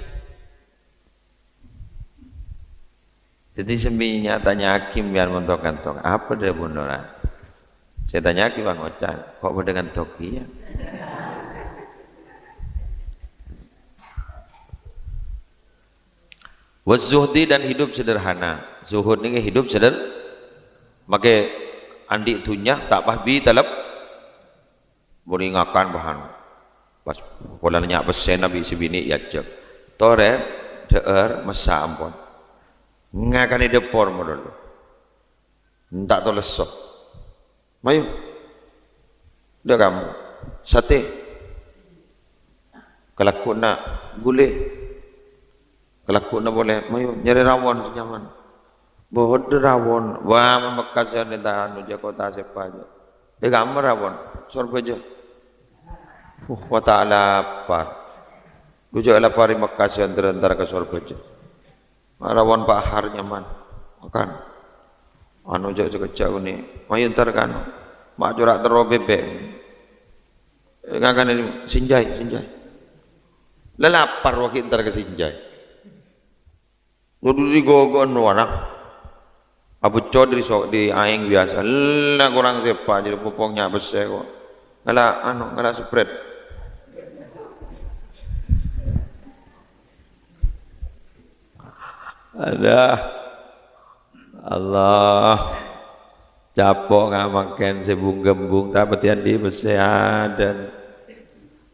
Dâddhi, sè mè' nyatanya'aghi sampèyan mon tok-ngantok, apa dhâbuna ora? Sè ètanya'aghi pangoca', "Kok padâ ngantok kèya?" Wazuhdi dan hidup sederhana. Zuhud nèka hidup seder-, makè andi' dhunnya ta' pas bi talep. Bâri' ngakan bâ'ân. Pas polana nya' pèssèna bi' sè binè' èajhâk. "Torè, dhâ'âr, massa' ampon. Ngakanè dâpor malolo. Enta' tolesso. Mayu. Dâ' kamu. Satè. Kalagghuna ghulè. Kalagghuna polè. Mayu, nyarè rawon sè nyaman." Bâdâ rawon. Wah, mamekkasân è ta-, anu, jhâ' kottha sèpa jhâ'. È kamar rawon. Sorbhâjâ. Uh, wa ta' lapar. Dhu jhâ' lapar è Mekkasân, èntar-èntar ka Sorbhâjâ. Rawon pahar nyaman. Makan. Anu, jhâ' sakejjhâ' ghâni. Mayu èntar ka anu. Ma' cora' terro bèbèk. Ngakan ini, Sinjai, Sinjai. La lapar, wâ ghi' èntar ka Sinjai. Ngoḍu ḍâri ghâghâ'ân rowana. Abâcco ḍâri so-, ḍâri aèng biyasa. Ella korang sèpa, jârèya popong nya' pèssè ko'. Ngala', anu, ngala' Sprite. Aḍâ. Allah. Capo' nga' mangkèn sè bung-ghembung, tapè tèyan ḍi' pèssè aḍâ.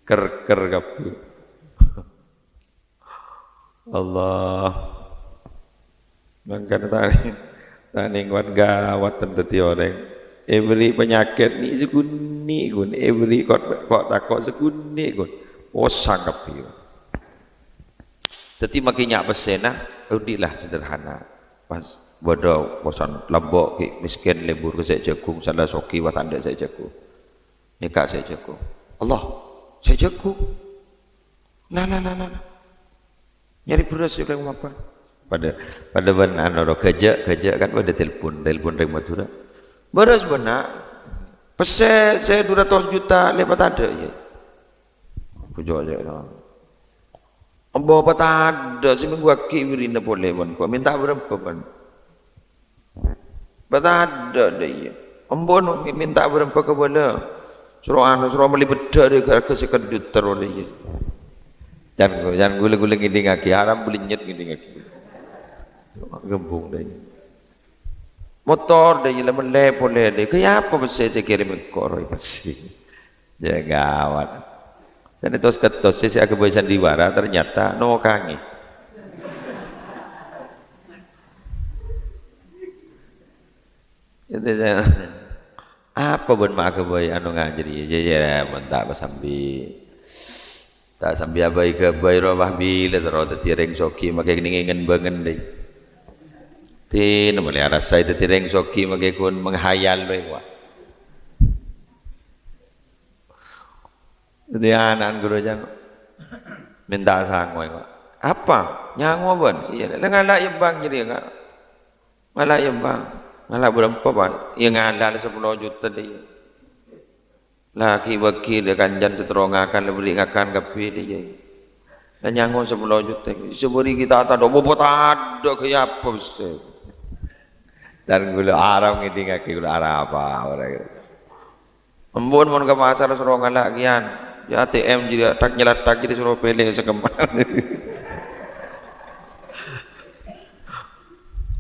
Ker-ker kabbhi. Allah. Mangkana ta-, tanèng wan gawat dhâddhi orèng. Èberri' panyakèt nè' sakonè', ghun. Èberri' ko', ko', tako' sakonè', ghun. Posang kabbhi. Dhâddhi makkè nya' pèssèna, odi'lah sederhana. Pas bâdâ posan lambâ' ghi' mèskèn lebur ka sè' jhâghung, sala soghi pas tadâ' sè' jhâghung. Nèka sè' jhâghung. Allah, sè' jhâghung. Nah, nah, nah, nah, nah. Nyarè bherrâs yâ, Kang, apa? Padâ, padâ bân anu, ro, ghâjâ', ghâjâ' kan padâ telpon, telpon rèng Madhurâ. Bherrâs bân, Na'. Pèssè sè du ratos juta lèbât tadâ', yâ. Bujâ, yâ, no. Embu patadâ', sè mènggu aghi' wirina polè bân ko', mènta bârâmpa bân. Patadâ' dâ' iyâ. Embu no mènta bârâmpa kabâlâ. Soro anu, soro mellè beddhâ' dâ' harga sèket juta ro dâ' iyâ. Can, can ghulâ-ghulâ ngèdingngaghi, haram bâlènyet ngèdingngaghi. Ghâmbung dâ' iyâ. Motor dâ' iyâ la mellè polè dâ'. Kaya apa pèssè sè kèrèm engko' ro pèssè? Ya, gawat. Sènè tos-kettos sè, sè aghâbây sandiwara, ternyata nokangè. Itu saya, apa bân ma' aghâbây anu ngajhâri? Ya, ya, mon ta' pasambi, ta' sambi aghâbây-ghâbây ro, wah, bilâ terro dhâddhi rèng soghi, makkè ngèngèn bângen, dâi. Dina malè arassa dhâddhi rèng soghi, makkè ghun menghayal, dâi, wah. Dhâddhi ana'na ghuru jâng mènta sangoè, kok. "Apa? Nyangowa bân?" "Iyâ, la ngala' yâ, Bâng, jârèya, Ka'. Ngala' yâ, Bâng. Ngala' bârâmpa, Bâng?" "Iyâ, ngala' la sapolo juta, dâi. La ghi' bâgi dâ' kanjân sè terro ngakan, la bâri' ngakan kabbhi, dâi. La nyangowa sapolo juta. Sabâri' ghi' ta' tadâ', bâbâ tadâ' ghâ' apa, bessè." Dan ghulâ haram ngèdingngaghi, ghulâ haram apa, ora. Ampon, mon ka pasar soro ngala' kèyan, jâ' A T M jârèya tak-nyalatak jârèya soro pèlè sakemma.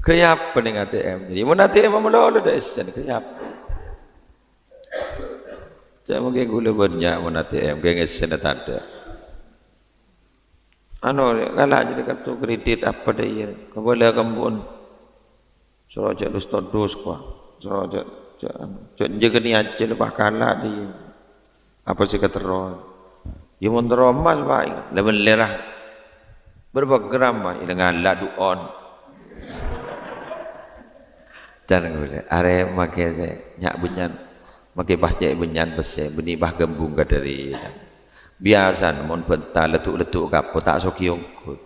Kaya apa nèng A T M? Jârèya mon A T M malolo dâ' essèna, kaya apa? Ca'na mangkèn ghulâ bânnya' mon A T M, kèng essèna tadâ'. Anu, ngala' jârèya kartu kredit apa dâ' iyâ, kabâlâ ka ampon. Soro jâ' dus-todus, kowa. Soro jâ', jâ', jâ' jâgâ nèyajjhâ, la pas kala' dâ' iyâ. Apa sè katerro? Yâ, mon terro emmas, Pak. La mellè ra. Berapa gram, Pak? Yâ, la ngala' du'on. Can ghulâ, arè makkè sè nya' bânnya'an, makkè pas cè' bânnya'an pèssè, bânnè pas ghâmbung ka dâri. Biyasana mon bânta leddu'-leddu' kapo ta' soghi ongghut.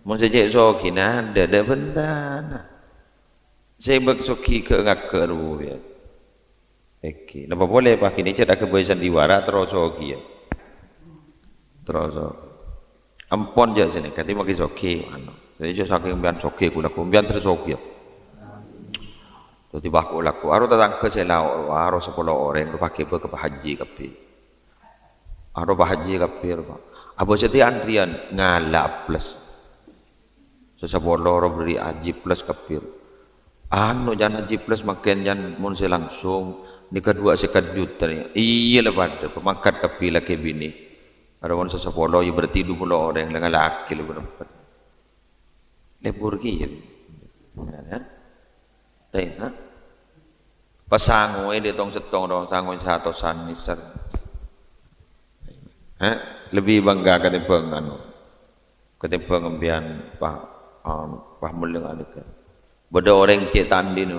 Mon sè cè' soghi nadâ', dâ' bântana. Sè bâk soghi ghâ'-ngaghâ' rowa, yâ. Èngghi. Napa polè pas kènè' cè' aghâbây sandiwara terro soghi, yâ. Terro so-, ampon jâ' sènè, kadhi makkè soghi, anu. Jadi jâ' sakèng sampèyan soghi, ghulâ sampèyan terro soghi, yâ. Dhâddhi, bâ, ghulâ, aro tatangghâ sè lao', aro sapolo orèng, pas ghibâ ka Pak Haji kabbhi. Aro Pak Haji kabbhi, ro, Pak. Abâ' satèya antrèyan, ngala' plus. Sè sapolo ro bâri' Haji plus kabbhi. Anu, can Haji plus mangkèn, can mon sè langsung, nèka duwâ' sèket juta nè. Iyâ la padâ, pamangkat kabbhi lakè binè. Aro mon sè sapolo, yâ berarti dupolo orèng, la ngala'aghi la bârâmpa. Lebur kèya. Ya, ya. Tèna. Pas sangoè dâ' tong-settong, rong sangoè satosan mèsèr. Hah? Lebbi bângga katèmbhâng anu. Katèmbhâng sampèyan, Pak, anu, Pak Mulya nganèka. Bâdâ orèng cè' ta' andi'na,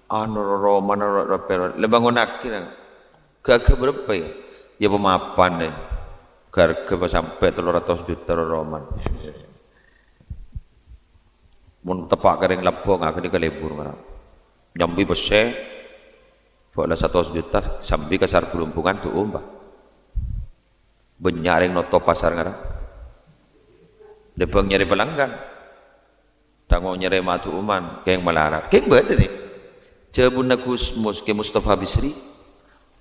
anu, roromana ro-, ro-, ro-, lè bângonnaghi, nang. Ghâ-, ghâ-, bârâmpa, yâ? Yâ, pamapan, yâ. Ghârghâ pas sampè' tello ratos juta roroman. Mon teppa' ka rèng labbhung, aghâni ka lebur, ngara. Nyambi pèssè, bâ' la satos juta, sambi ka Sar Blumbungan, du'um, Pak. Bânnya' rèng notop pasar, ngara. Lè bâng nyarè pelanggan. Tango nyarè madu'uman, kèng malarat. Kèng bâdâ, nè. Jhâbuna Gus Mus, Kè Mustafa Bisri,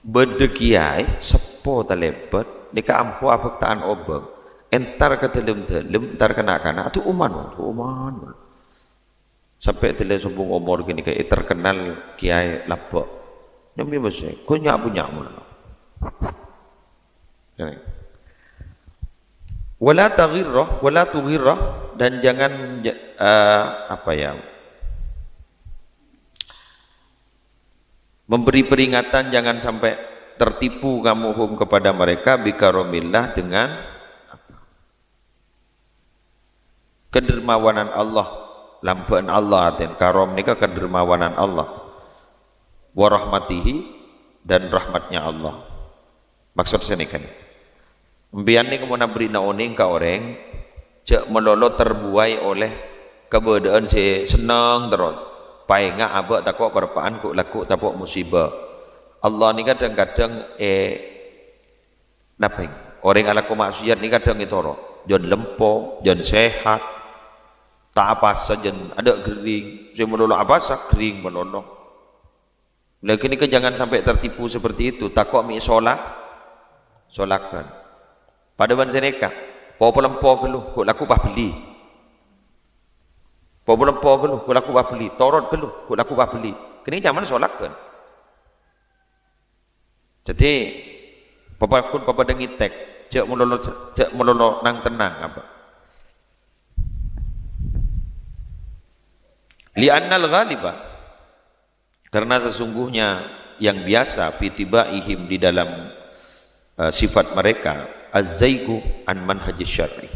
bâdâ kèyaè seppo talèbât, nèka ampo abhâkta'an obâng. Entar ka dâlem-dâlem, entar ka na'-kana', adu'uman, adu'uman. Sampè' dâlâ sombong omor ghânèka, èterkennal kèyaè labbhung. Nyambi pèssè, ghun nya'-bânnya' molaè. Wala taghirra, wala tughirra, dan jangan ja-, eh, apa ya? Memberi peringatan jangan sampai tertipu kamu hum kepada mereka, bi karomillah, dengan kedermawanan Allah, lambâ'ân Allah, artèna karom nèka kedermawanan Allah, wa rahmatihi, dan rahmatnya Allah. Maksod sanèka, empèyan nèka mon aberri'na onèng ka orèng, jhâ' malolo terbuai oleh kabâdâ'ân sè senneng terros. Paènga' abâ' tako' parpa'an ghu'-lagghu' tapo' musibâ. Allah nèka dhâng-kadhâng è Napa, orèng alako maksiat nèka dhâng ètoro', jhân lempo, jhân sehat, ta' apasa, jhân adâ' ghering, sè malolo apasa, ghering malolo. Lagi nèka jangan sampai tertipu seperti itu, tako' mè' sola-, solaghân. Padâ bân sanèka, popo lempo ghâllu, ghu'-lagghu' pas bellî. Popo lempo ghâllu, ghu'-lagghu' pas bellî. Torot ghâllu, ghu'-lagghu' pas bellî. Kènè' nyamana solaghân. Dhâddhi, papa-, ghun papadâ ngètèk, jhâ' malolo, jhâ' malolo nang-tennang, apa. Li'annal ghaliba, karena sesungguhnya yang biasa, fi tibaihim, di dalam, eh, sifat mereka, az-zaigu an manhajis syar'i.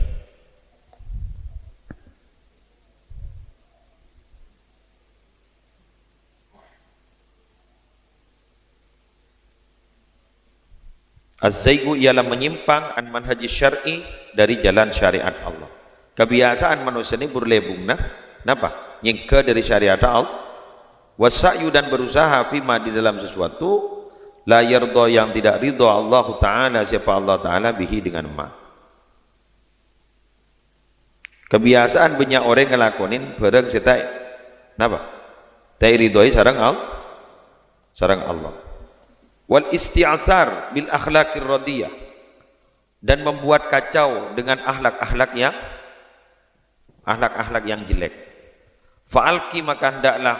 Az-zaigu ialah menyimpang an manhajis syar'i, dari jalan syariat Allah. Kabiyasaan manossa nè burlè bhunga, napa? Nyèngghâ dari syariat Allah. Wasa'yu, dan berusaha, fima, di dalam sesuatu, la yardha, yang tidak ridha, Allahu Ta'ala, siapa Allah Ta'ala, bihi, dengan ma. Kabiyasaan bânnya' orèng ngalakonè bhârâng sè ta', napa? Ta' èridhoi sareng Al-, sareng Allah. Wal isti'sar bil akhlaqir radiyah, dan membuat kacau dengan akhlak-akhlak yang, akhlak-akhlak yang jelek. Fa'alqi, maka hendaklah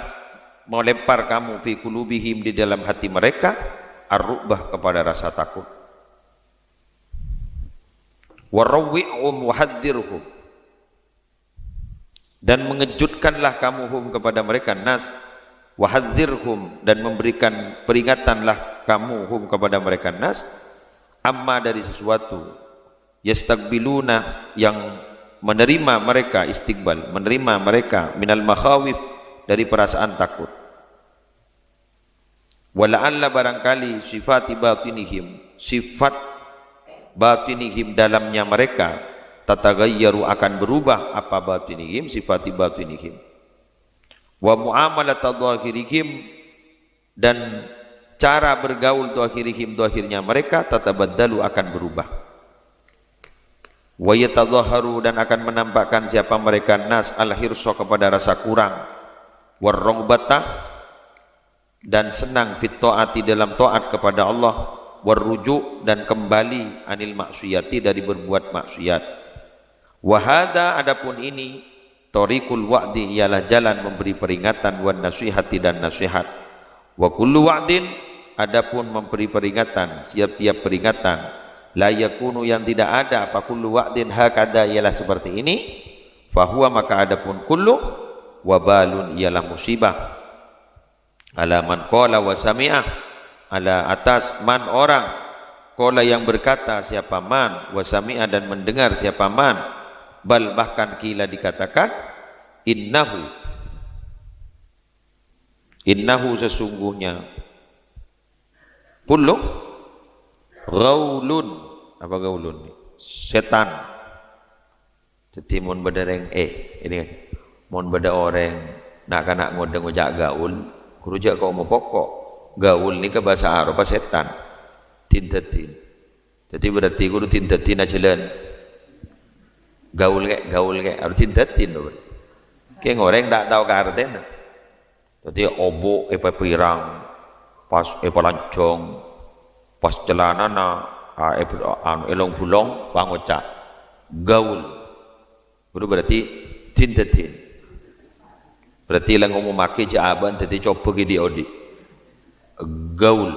melempar kamu, fi qulubihim, di dalam hati mereka, ar-ru'bah, kepada rasa takut. Warawwi'hum wahadzirhum. Dan mengejutkanlah kamu hum kepada mereka, nas, wahadzirhum, dan memberikan peringatanlah kamu hum kepada mereka, nas, amma, dari sesuatu, yastaqbiluna, yang menerima mereka, istiqbal, menerima mereka, minal makhawif, dari perasaan takut. Wa la'alla, barangkali, sifati batinihim, sifat batinihim, dalamnya mereka, tataghayyaru, akan berubah, apa batinihim, sifati batinihim. Wa muamalata dhahirihim, dan cara bergaul dhahirihim, dhahirnya mereka, tatabaddalu, akan berubah. Wa yatadhaharu, dan akan menampakkan siapa mereka, nas, al-hirsa, kepada rasa kurang, war raghbata, dan senang, fit ta'ati, dalam taat kepada Allah, war ruju', dan kembali, anil maksiyati, dari berbuat maksiat. Wa hadza, adapun ini, thariqul wa'di, ialah jalan memberi peringatan, wan nasihati, dan nasihat. Wa kullu wa'din, adapun memberi peringatan, setiap-tiap peringatan, la yakunu, yang tidak ada, apa kullu wa'din hakadza, ialah seperti ini, fahuwa, maka adapun kullu, wabalun, ialah musibah. Ala man qala wa sami'a, ala atas man orang, qala yang berkata siapa man, wa sami'a dan mendengar siapa man, bal bahkan qila dikatakan, innahu, innahu sesungguhnya, kullu ghaulun, apa gaulun? Setan. Dhâddhi, mon bâdâ rèng-, eh, ini, mon bâdâ orèng na'-kana' ngodâ ngoca' gaul, kodhu jhâ' ko'-mopoko'. Gaul nèka bhâsa Arabhâ sètan. Din-dâddin. Dhâddhi, berarti kodhu din-dâddin ajhâlân. Gaul kè, gaul kè, harus din-dâddin lho. Kèng orèng ta' tao ka artèna. Dhâddhi, obu' èpapèrang, pas èpalanjhâng, pas calanana, a, èb-, anu, èlong-bulong, pangoca', gaul. Kodhu berarti din-dâddin. Berarti la ngomommaghi jhâ' abâ'na dhâddhi cobâ ghi' dhi'-odhi'. Gaul.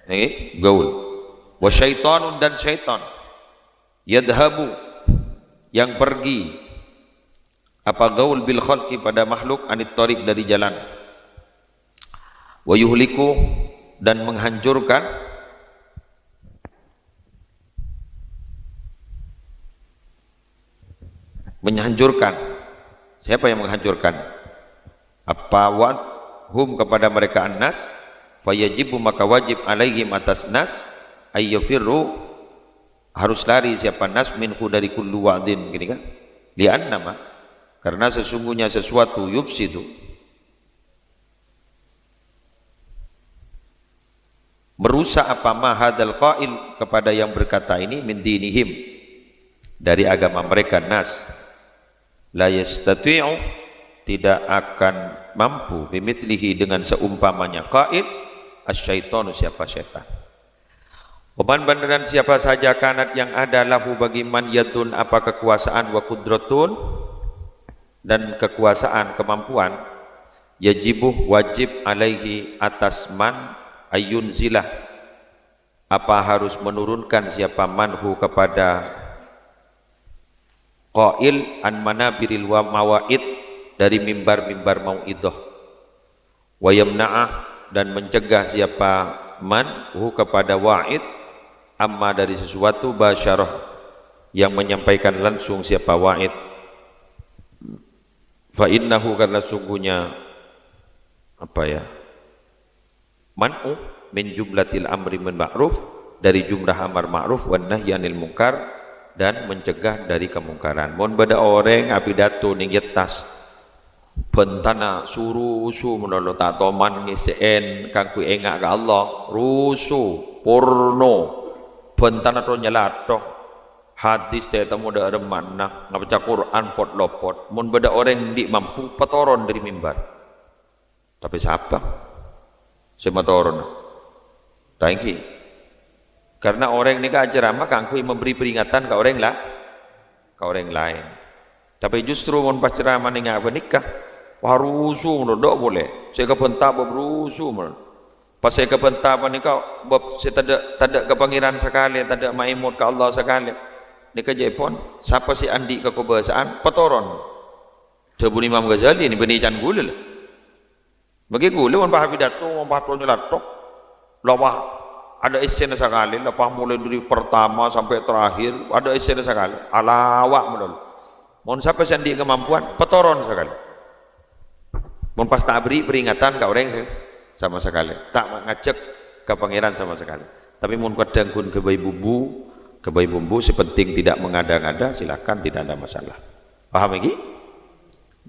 Ngghi, gaul. Wa syaitanun, dan syaitan. Yadhhabu, yang pergi, apa gaul, bil khalqi, pada makhluk, anit thariq, dari jalan. Wa yuhliku, dan menghancurkan, menghancurkan. Siapa yang menghancurkan? Apa wa-, hum, kepada mereka, an-nas, fayajibu, maka wajib, alaihim, atas nas, ayyafirru, harus lari siapa nas, minhu, dari kullu wa'din, gini kan? Li'annama, karena sesungguhnya sesuatu, yufsidu, merusak apa ma hadzal qail, kepada yang berkata ini, min dinihim, dari agama mereka, nas, la yastati'u, tidak akan mampu, bimitslihi, dengan seumpamanya qail, asyaitonu, siapa setan. Wa man, bhândhârân siapa saja, kanat, yang ada, lahu, bagi man, yadun, apa kekuasaan, wa qudratun, dan kekuasaan, kemampuan, yajibu, wajib, alaihi, atas man, ayyunzila, apa harus menurunkan siapa man, hu, kepada qail, an manabiril wa-, mawaid, dari mimbar-mimbar mau'idhah. Wa yamna'ah, dan mencegah siapa man, hu, kepada wa'id, amma, dari sesuatu, basyarah, yang menyampaikan langsung siapa wa'id. Fa innahu, karena sungguhnya, apa ya, man'u min jumlatil amri bil ma'ruf, dari jumlah amar ma'ruf, wan nahyi anil munkar, dan mencegah dari kemungkaran. Mon bâdâ orèng apidato neng yettas, bhântana su-rusu malolo, ta' toman ngèssè'è kaangghuy enga' ka Allah, rusu, porno, bhântana terro nyalathok, hadis ta' ètemmo dâ' remma'na, maca Qur'an pot-lopot. Mon bâdâ orèng andi' mampu, patoron dâri mimbar. Tapè sapa sè matorona? Ta' èngghi. Karena orèng nèka acerama kaangghuy memberi peringatan ka orèng la-, ka orèng laèn. Tapè justru mon pas ceramana nga' panèka, wah, rusu malolo, dâ' polè. Sè èkabhânta bâb rusu malolo. Pas sè èkabhânta panèka bâb sè tadâ', tadâ' ka Pangèran sakalè, tadâ' maèmot ka Allah sakalè. Nèka jhâ' èpon, sapa sè andi' kakobâsaan, patoron. Dhâbuna Imam Ghazali, nè bânnè can ghulâ, la. Maghi ghulâ mon pas apidato, mon pas terro nyalathok. La pas adâ' èssèna sakalè, la pas molaè dâri pertama sampè' terakhir, adâ' èssèna sakalè. Alawa' malolo. Mon sapa sè andi' kamampuan, patoron sakalè. Mon pas ta' aberri' peringatan ka orèng sè sama sakalè. Ta' ngajhâk ka Pangèran sama sakalè. Tapè mon kadhâng ghun ghâbây bumbu, ghâbây bumbu, sè penting tidak mengada-ngada, silakan, tidak ada masalah. Paham èngghi?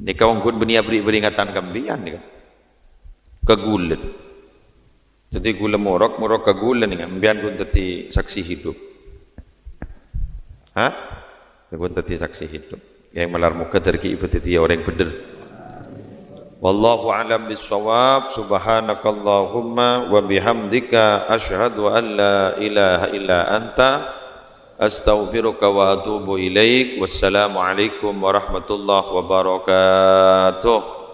Nèka wong ghun bânnè aberri' peringatan ka empèyan nèka. Ka ghulâ. Dhâddhi ghulâ morok, morok ka ghulâ nèka. Empèyan ghun dhâddhi saksi hidup. Hah? Ghun dhâddhi saksi hidup. Yang malar moghâ dhâddhi, dhâddhi orèng bhender. Wallahu a'lam bissawab. Subhanakallahumma wa bihamdika, asyhadu an la ilaha illa anta, astaghfiruka wa atubu ilaik. Wassalamualaikum warahmatullahi wabarakatuh.